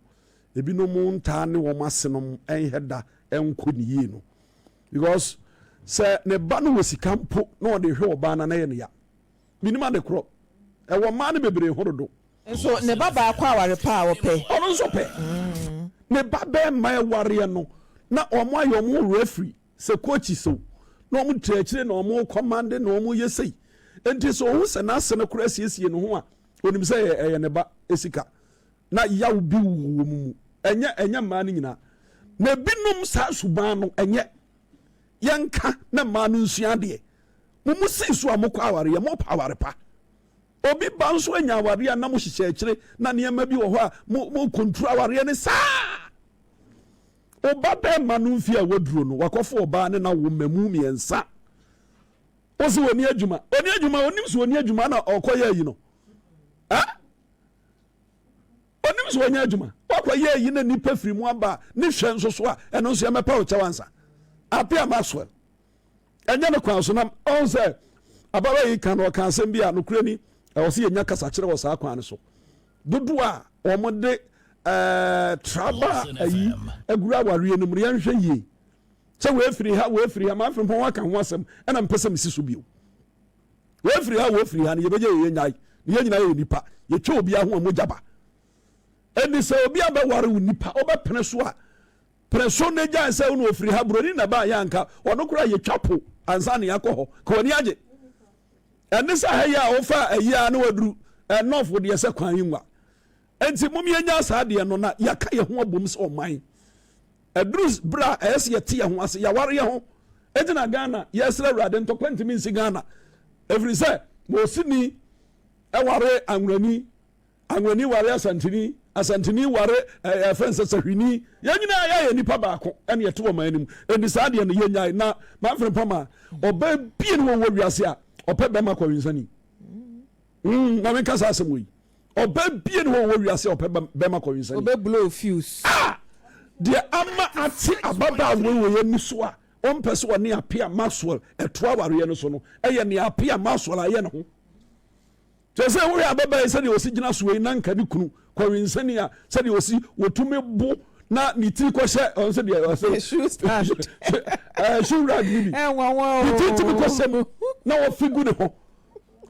ebinom ntaa ne wɔn asenom nhɛ da nkɔ ne yie no. Because sɛ ne ba no wɔ sika mpo na ɔde hwɛ ɔbaa no na ɛyɛ no ya. Menim ade korɔ. Ɛwɔ mmaa no bebree ho dodo. Nso ne ba baa kɔ aware pa a ɔpɛ. Ɔno nso pɛ. Ne ba bɛɛma ɛwareɛ no na wɔn ayɛ wɔn ho referee sɛ coaches o na wɔn tiri akyire na wɔn kɔmande na wɔn yɛ sei. Nti sɛ ɔhu sɛ n'ase no koraa asiesie ne ho a onim sɛ ɛyɛ ne ba sika. Na yaw bi wɔ wɔn mu. Ɛnyɛ ɛnyɛ mmaa no nyinaa. Na ebinom saa suban no ɛnyɛ. Yɛnka na mmaa no nsua adeɛ. Mo mo sii so a mokɔ awareɛ, mopɛ aware pa. Obi ba nso anya awareɛ a na mo hyehyɛ akyire na nneɛma bi wɔ hɔ a mo mo konturu awareɛ no saa. Oba bɛrima no mfie a waduro no, wakɔfo ɔbaa ne na wo mmamu mmiɛnsa. Ɔsi wɔni adwuma, ɔni adwuma, ɔnim sɛ ɔni adwuma na ɔkɔyɛ ayi no. Eh? Onim sɛ ɔnyɛ adwuma. Wakɔyɛ ayi na nnipa firi mu aba a, ne hwɛ nso so a, ɛno nso yɛmɛpa wo kyɛw ansa. Apia Maxwell. Ɛnyɛ ne kwan so na ɔn sɛ abawa yi ka no ɔka asɛm bi a nokorɛ ni ɛwɔ sɛ yɛnya kasakyerɛ wɔ saa kwan no so. Dodoɔ a wɔde ɛɛ traba ayi aguru awareɛ no mu no yɛnhwɛ yie sɛ wei firi ha wei firi ha maa firi ho aka ho asɛm ɛna mpɛ sɛ mesi so bio. Wei firi ha, wei firi ha no, yɛbɛgye yɛn nyae. Na yɛn nyinaa yɛ nipa. Yɛtwa obiara ho a mogya ba. Ɛnti sɛ obi abɛware wo nipa, wobɛpene so a, pene so na gyae sɛ wo na ofiri ha, buroni na ɛbaa yɛ anka, ɔno koraa yɛtwa po ansa na yɛakɔ hɔ. Ka w'ani agye. Ɛne sɛ ha yi a wofa ayi a na waduru. Nɔɔfo deɛ sɛ kwan yi nwa. Enti mom yɛnya saa deɛ no na yɛaka yɛn ho abom sɛ ɔman. Ɛduru berɛ a ɛyɛ sɛ yɛte yɛn ho ase, yɛaware yɛn ho. Enti na Ghana yɛsrɛ Awurade ntɔkwa ntumi nsi Ghana. Ɛfiri sɛ Mosini ware Anwurani, Anwani ware Asanteni, Asanteni ware ɛɛ fɛn sɛ Sahwini. Yɛn nyinaa yɛayɛ nipa baako ɛna yɛte wɔ man no mu. Enti saa deɛ no yɛnyae. Na Manfred Mpama, ɔbaa bie ne wɔwɔ wiase a ɔpɛ bɛrima kɔwensani. Mm, na menka saa asɛm wɔ yi. Ɔbaa bie ne wɔwɔ wiase a ɔpɛ bɛrima kɔwensani. Ɔbɛ blow fuse. Ah! Deɛ ama ate ababaa wei wɔ yɛn ani so a ɔmpɛ sɛ ɔne Appiah Maxwell ɛto awareɛ no so no ɛyɛ nea Appiah Maxwell ayɛ ne ho. Kyerɛ sɛ, wohwɛ ababaa yi sɛdeɛ ɔsi gyina soɔ yi na nka ne kunu kɔwensani a sɛdeɛ ɔsi wɔtumi bo na ne tiri kɔhyɛ ɔn sɛ deɛ ɔsɛ shoe stand ɛɛ shoe rack ni bi ne tiri tumi kɔhyɛ mu na wɔfi gu ne ho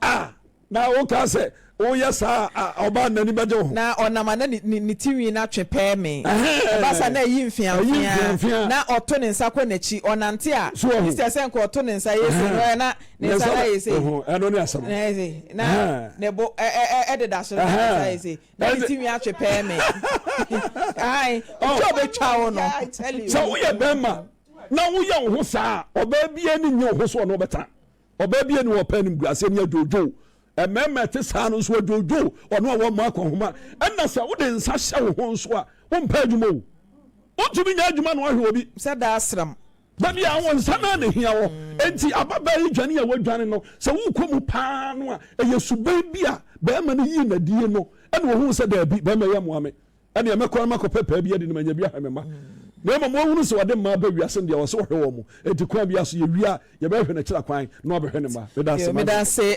a na woka sɛ woyɛ saa a ɔbaa n'ani bɛgye wo ho. Na ɔnam a na ne ne ne ti nwi no atwe pɛɛ me. Ɛba saa na ayi mfeamfea. Na ɔto ne nsa kɔ n'akyi. Ɔnante a, instead sɛ nka ɔto ne nsa yɛ sei no, ɔyɛ na ne nsa no ayɛ sei. Ɛno ne asɛm. Na ayɛ sei. Na ne bo ɛdeda so na ne nsa ayɛ sei. Na ne ti nwi atwe pɛɛ me. Ae, otwa a ɔbɛtwa wo no. Sɛ woyɛ bɛrima na woyɛ wo ho saa a, ɔbaa biara ani nnye wo ho so ɔne wo bɛtena. Ɔbaa bi ani ɔpɛ animguaseɛ ne adwoodwoo. Mmarima ɛte saa no nso adwoodwoo, ɔno a wɔmmɔ akɔnhoma. Ɛna sɛ wode nsa hyɛ wo ho nso a, wompɛ adwuma o. Wontumi nyɛ adwuma na woahwɛ obi. Sɛ daa sram. Da biara wo nsa no ara na ɛhia wɔ. Enti ababaa yi dwane a wadwane no, sɛ wokɔ mu paa no a, ɛyɛ suban bi a barima no yii no adie no ɛna ɔhuu sɛ daabi, barima yi mmoa me. Ɛnneɛ mɛkɔ na makɔpɛ paa bi adi na manya bi ahwɛ me mma. Na mmom wɔhunu sɛ wɔde mma aba wiase no deɛ, ɛwɔ sɛ wɔhwɛ wɔn. Enti kwan biara so, yɛwie a, yɛbɛhwehwɛ no akyiri akwan na wabɛhwɛ ne mma. Meda ase, Meda ase.